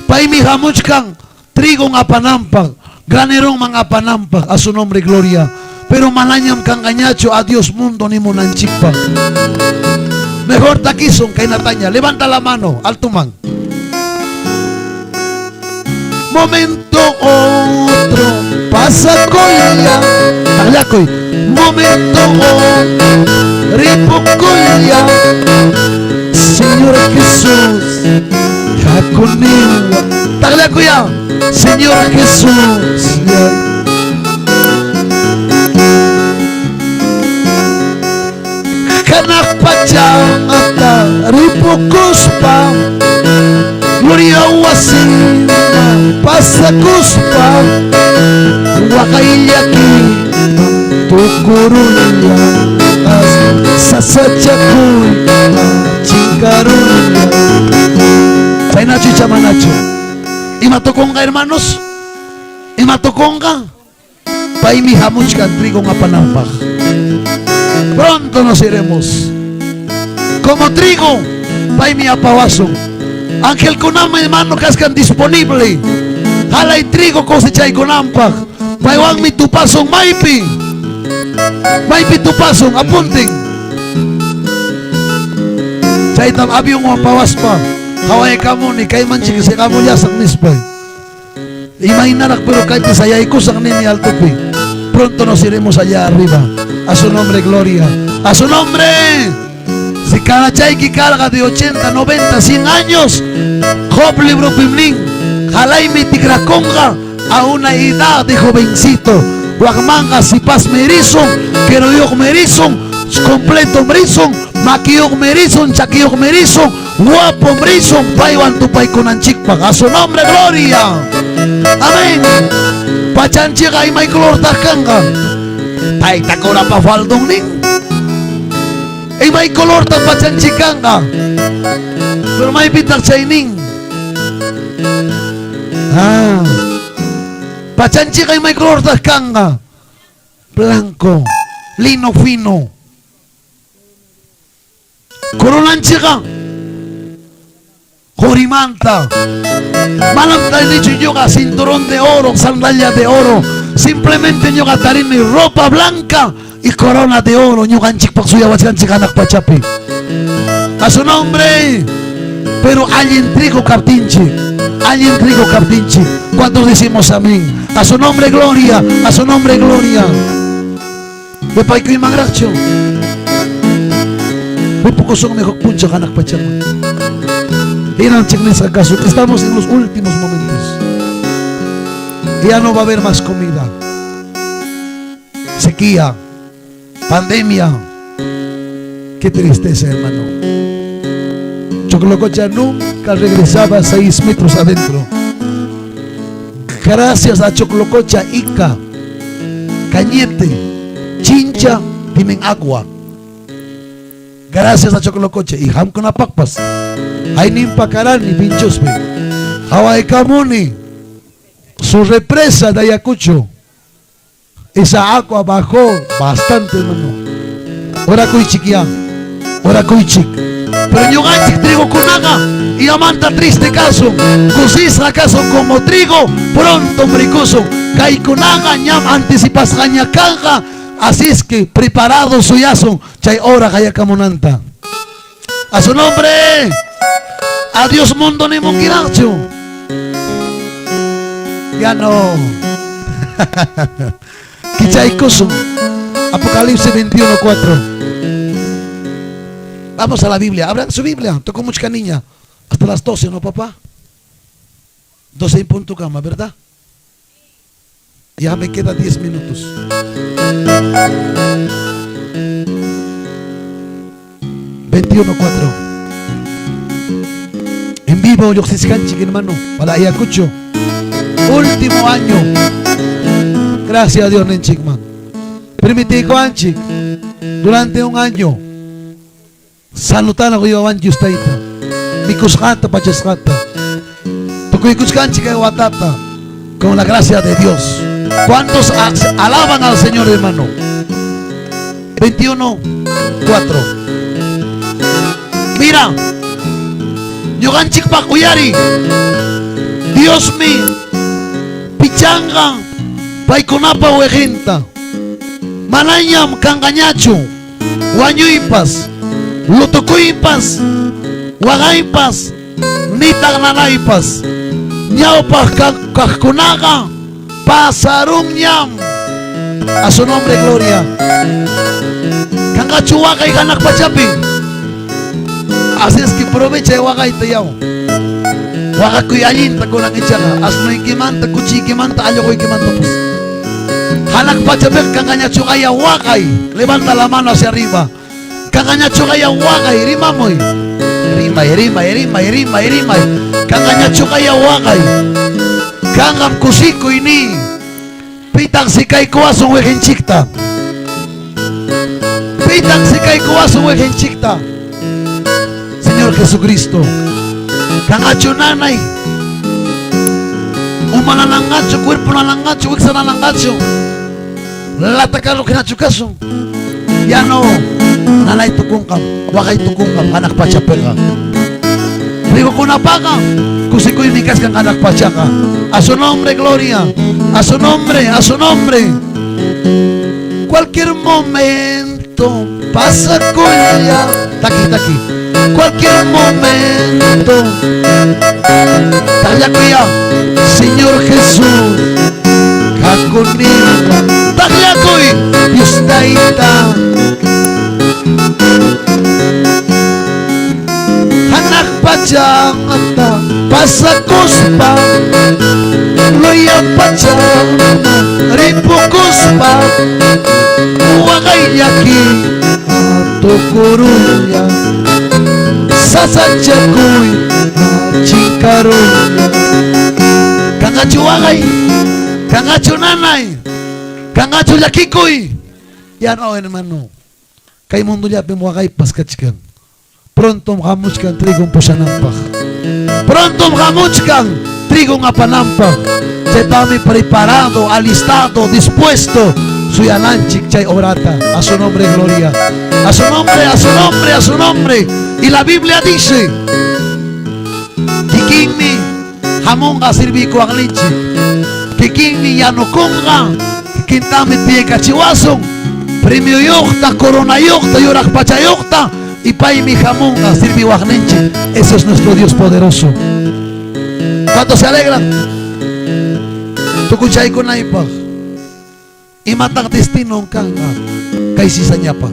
Paymi hamuchkan trigon apananpaq. Graneronman apananpaq. A su nombre, gloria. Pero manañam kanqañachu adiós mundo nimunanchikpaq. Mejor takisun kaynataña. Levanta la mano, altuman. Momento otro pasa coya. Tallakoy. Momento otro ripukuya. Señor Jesús, hakuniwa. Taglakuya, Señor Jesús. Hanaq pachamanta ripukuspa, gloria wasiman pasakuspa, waqayllaki tukurulla, sasachakuy chinkarulla. Chaynachu chamanachu. Ima tukunqa, hermanos? Ima tukunqa? Paymi hamuchkan trigon apananpaq. Pronto nos iremos. Como trigo, paymi apawasun. Angelkunama, hermano, kaskan disponible. Halay trigo cosechaykunanpaq. Paywanmi tupasun maypi. Maypi tupasun, apunten. Chaytam avión pawaspa. Hawaykamuni, kayman chikiseqamullasan nispa. Imaynaraq pero kaypi sayaykusaq nini altopi. Pronto nos iremos allá arriba. A su nombre, gloria. A su nombre. Si cada chayki carga de 80, 90, 100 años, Job libro pimlin, halaymi tikrakunqa a una edad de jovencito. Wakmanga sipas merison, queruyuq merison, completo merison, makiyuq merison, chakiyuq merison, guapo merison, paywan tupaykunanchikpaq. A su nombre, gloria. Amén. Pachanchiqa imay colortaq kanqa. Tayta kurapa faldunnin. Imay colortaq pachanchik kanqa. Pero maypitaq chaynin. Ah. Pachanchiqa imay colortaq kanqa. Blanco, lino fino. Coronanchiqa qorimanta. Manam taynichu ñuqa cinturón de oro, sandalia de oro. Simplemente ñuqa tarini ropa blanca y corona de oro. Ñuqanchikpaq suyawachkanchik hanaq pachapi. A su nombre. Pero allin trigo kaptinchik. Allin trigo kaptinchik. ¿Cuántos decimos amén? A su nombre gloria. A su nombre gloria. Yupaykuy manraqchu. Ripukusunmi huk punchaw hanaq pachaman. Hinanchik nisqa kasun. Estamos en los últimos momentos. Ya no va a haber más comida. Sequía, pandemia. Qué tristeza, hermano. Choclococha nunca regresaba 6 metros adentro. Gracias a Choclococha, Ica, Cañete, Chincha, tienen agua. Gracias a Choclococha y Hamkunapakpas. Ayninpakarani, Pinchuspi. Hawaikamuni, su represa de Ayacucho. Esa agua bajó bastante, hermano. Ora kuychik ya. Ora kuychik. Pero ñuqanchik trigo kunaqa y amanta triste kasun. Kusisqa kasun como trigo, pronto mrikusun. Kaykunaqa ñam anticipasqaña kanqa. Así es que preparado suyasun chay hora hayakamunanta. A su nombre. Adiós mundo ni munquirachu. Ya no. Kichaykusun. Apocalipsis 21:4. Vamos a la Biblia. Abran su Biblia. Tocó mucha niña. Hasta las 12, ¿no, papá? 12 en punto cama, ¿verdad? Ya me queda 10 minutos. 21:4. En vivo, Yoxiscanchik, hermano. Para Ayacucho. Último año. Gracias a Dios, Nenchikman. Permití Anchik. Durante un año. Salutana ko yung Dios taita. Mikusqanta, pachasqanta. Tukuykusqanchik kay watata. Con la gracia de Dios. ¿Cuántos alaban al Señor, hermano? 21:4. Mira. Ñuqanchikpaq uyari. Dios mi pichanqa paykunapa weqinta. Manañam kanqañachu. Wañuypas, lutukuypas, waqaypas, nitaq nanaypas. Ñawpaq kaqkunaqa pasarunñam. A su nombre, gloria. Kanqachu waqay hanaq pachapi. Así es que aprovecha waqayta yaw. Waqakuy allinta kunan ichaqa asnuykimanta, kuchiykimanta, allquykimanta. Hanaq pachapiqa kanqañachu aya waqay. Levanta la mano hacia arriba. Kanqañachu aya waqay, rimamuy. Rimay, rimay, rimay, rimay, rimay. Kanqañachu aya waqay. Kanqam kusikuy ni. Pitaq sikaykuwasun weqinchikta. Pitaq sikaykuwasun weqinchikta. Señor Jesucristo. Kanqachu nanay. Uma nananqachu, cuerpo nananqachu, wiksa nananqachu. Lata carro hinachu kasun. Ya no. Nanay tukunqam, waqay tukunqam hanaq pachapiqa. Trigukunapaqa kusikuymi kachkan hanaq pachaqa. A su nombre, gloria. A su nombre, a su nombre. Cualquier momento pasa kuya. Taki, taki. Cualquier momento. Taqllakuya. Señor Jesús. Conmigo. Taqllakuy. Dios tayta. Hanaq pachata pasakuspa luya pachaman ripukuspa waqay llaki tukurulla sasachakuy chinkarulla. Kanqachu waqay, kanqachu nanay, kanqachu llakikuy. Ya no, hermano. Kay mundullapim waqaypas kachkan. Pronto hamuchkan trigon pusananpaq. Pronto hamuchkan trigon apananpaq. Chaypaqmi preparado, alistado, dispuesto suyananchik chay orata. A su nombre, gloria. A su nombre, a su nombre, a su nombre. Y la Biblia dice, kikinmi hamunqa sirvikuwaqninchik. Kikinmi yanukunqa, kikintaqmi tiyaykachiwasun. Premioyuqta, coronayuqta, yuraq pachayuqta, y paymi hamunqa sirviwaqninchik. Ese es nuestro Dios poderoso. ¿Cuántos se alegran? Tukuchaykunaypaq. Imataq destino kanqa kay cizañapa.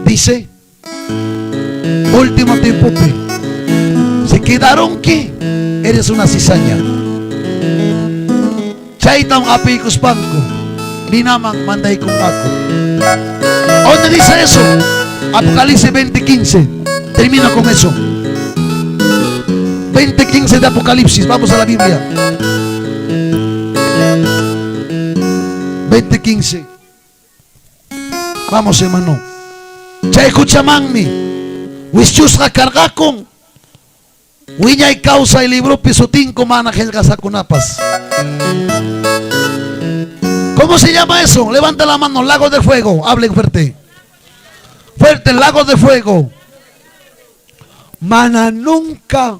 Dice, último tiempopi, si quedaronki, eres una cizaña. Chaytam apiykuspanku, ninaman mandaykunqaku. ¿Dónde dice eso? Apocalipsis 20:15. Termino con eso. 20:15 de Apocalipsis. Vamos a la Biblia. 20:15. Vamos, hermano. Chay huchamanmi wischusqa karqakun wiñay kawsay libropi sutinku mana qillqasqakunapas. ¿Cómo se llama eso? Levanta la mano, lago de fuego. Hablen fuerte. Fuerte, lago de fuego. Mana nunca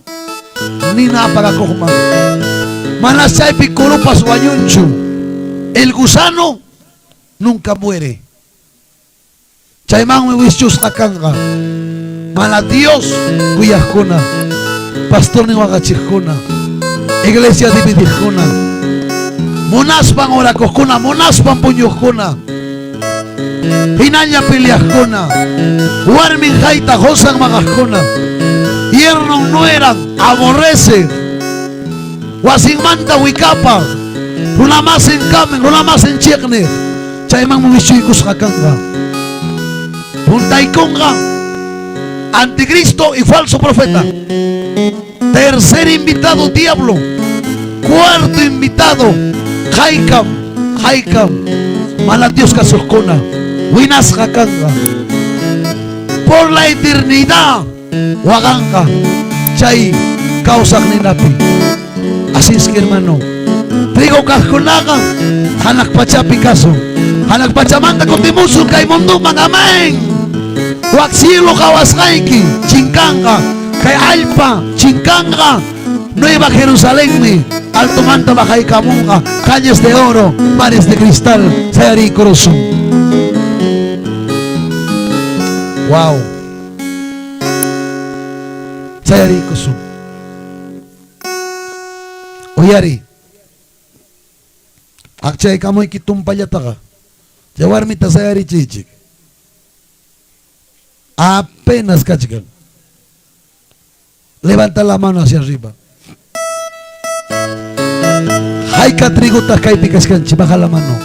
nina apagakuqman. Mana chaypi kurupas wañunchu. El gusano nunca muere. Chaymanmi wischusqa kanqa. Mana Dios kuyaqkuna, pastornin waqachiqkuna, iglesia dividiqkuna, munaspan orakuqkuna, munaspan puñuqkuna, hinalla peleaqkuna, warmin hayta qosan maqaqkuna, yernon nueran aborrece, wasinmanta wikapa, runamasin kamen, runamasin chiqniq, chaymanmi wischuykusqa kanqa. Puntaykunqa anticristo y falso profeta. Tercer invitado, diablo. Cuarto invitado, Haikam, Haikam. Mana Dios kasuqkuna, winasqa kanqa. Por la eternidad, waqanqa chay kawsaq ninapi. Así es que, hermano, trigo kaqkunaqa hanaq pachapi kasun. Hanaq pachamanta kutimusun kay munduman, amén. Wak cielo qhawasqayki chinkanqa, kay allpa chinkanqa, Nueva Jerusalénmi altomanta bajaykamunqa, calles de oro, mares de cristal, sayariykurusun. Wow. Sayariykusun. Uyari. Aqchaykamuyki tumpallataqa. Chay warmita sayarichiychik. Apenas kachkan. Levanta la mano hacia arriba. Hayka trigotaq kaypi kachkanchik, baja la mano.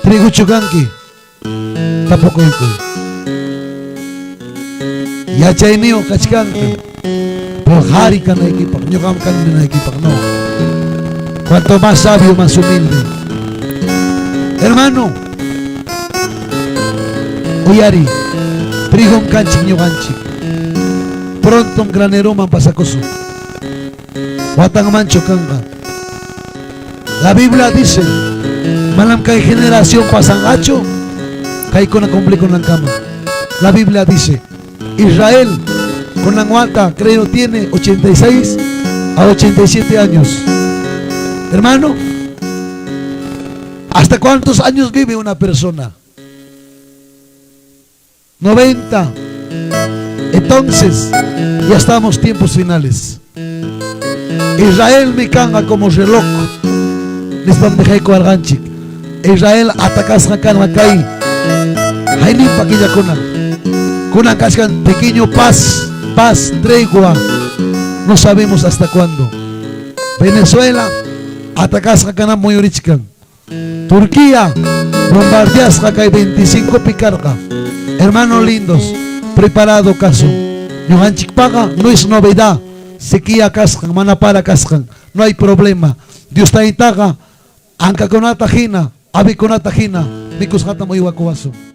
Triguchu kanki? Tapukuykuy. Yachayniyuq kachkanki. Pero qhari kanaykipaq, ñuqam kani ninaykipaq, no. Cuanto más sabio, más humilde. Hermano, uyari, trigom kanchik ñuqanchik. Pronto graneroman pasakusun. Watanmanchu kanqa. La Biblia dice, manam kay generación pasanqachu, kaykuna cumplikunankama. La Biblia dice, Israel kunan wata creo tiene 86 a 87 años. Hermano, ¿hasta cuántos años vive una persona? 90. Entonces, ya estamos tiempos finales. Israel mi kanqa como reloj. Nispam dejaykuwarqanchik. Israel atacasqa kanqa kay hayninpa killakuna. Kunan kachkan pequeño paz, paz, tregua. No sabemos hasta cuándo. Venezuela atacasqa kanan muyurichkan. Turquía bombardeasqa kay 25 pi karqa. Hermanos lindos, preparado kasun. Ñuqanchikpaqa no es novedad. Sequía kasqan, mana para kasqan, no hay problema. Dios taytaqa ankakunata hina, avikunata hina, mikusqatam uywakuwasun.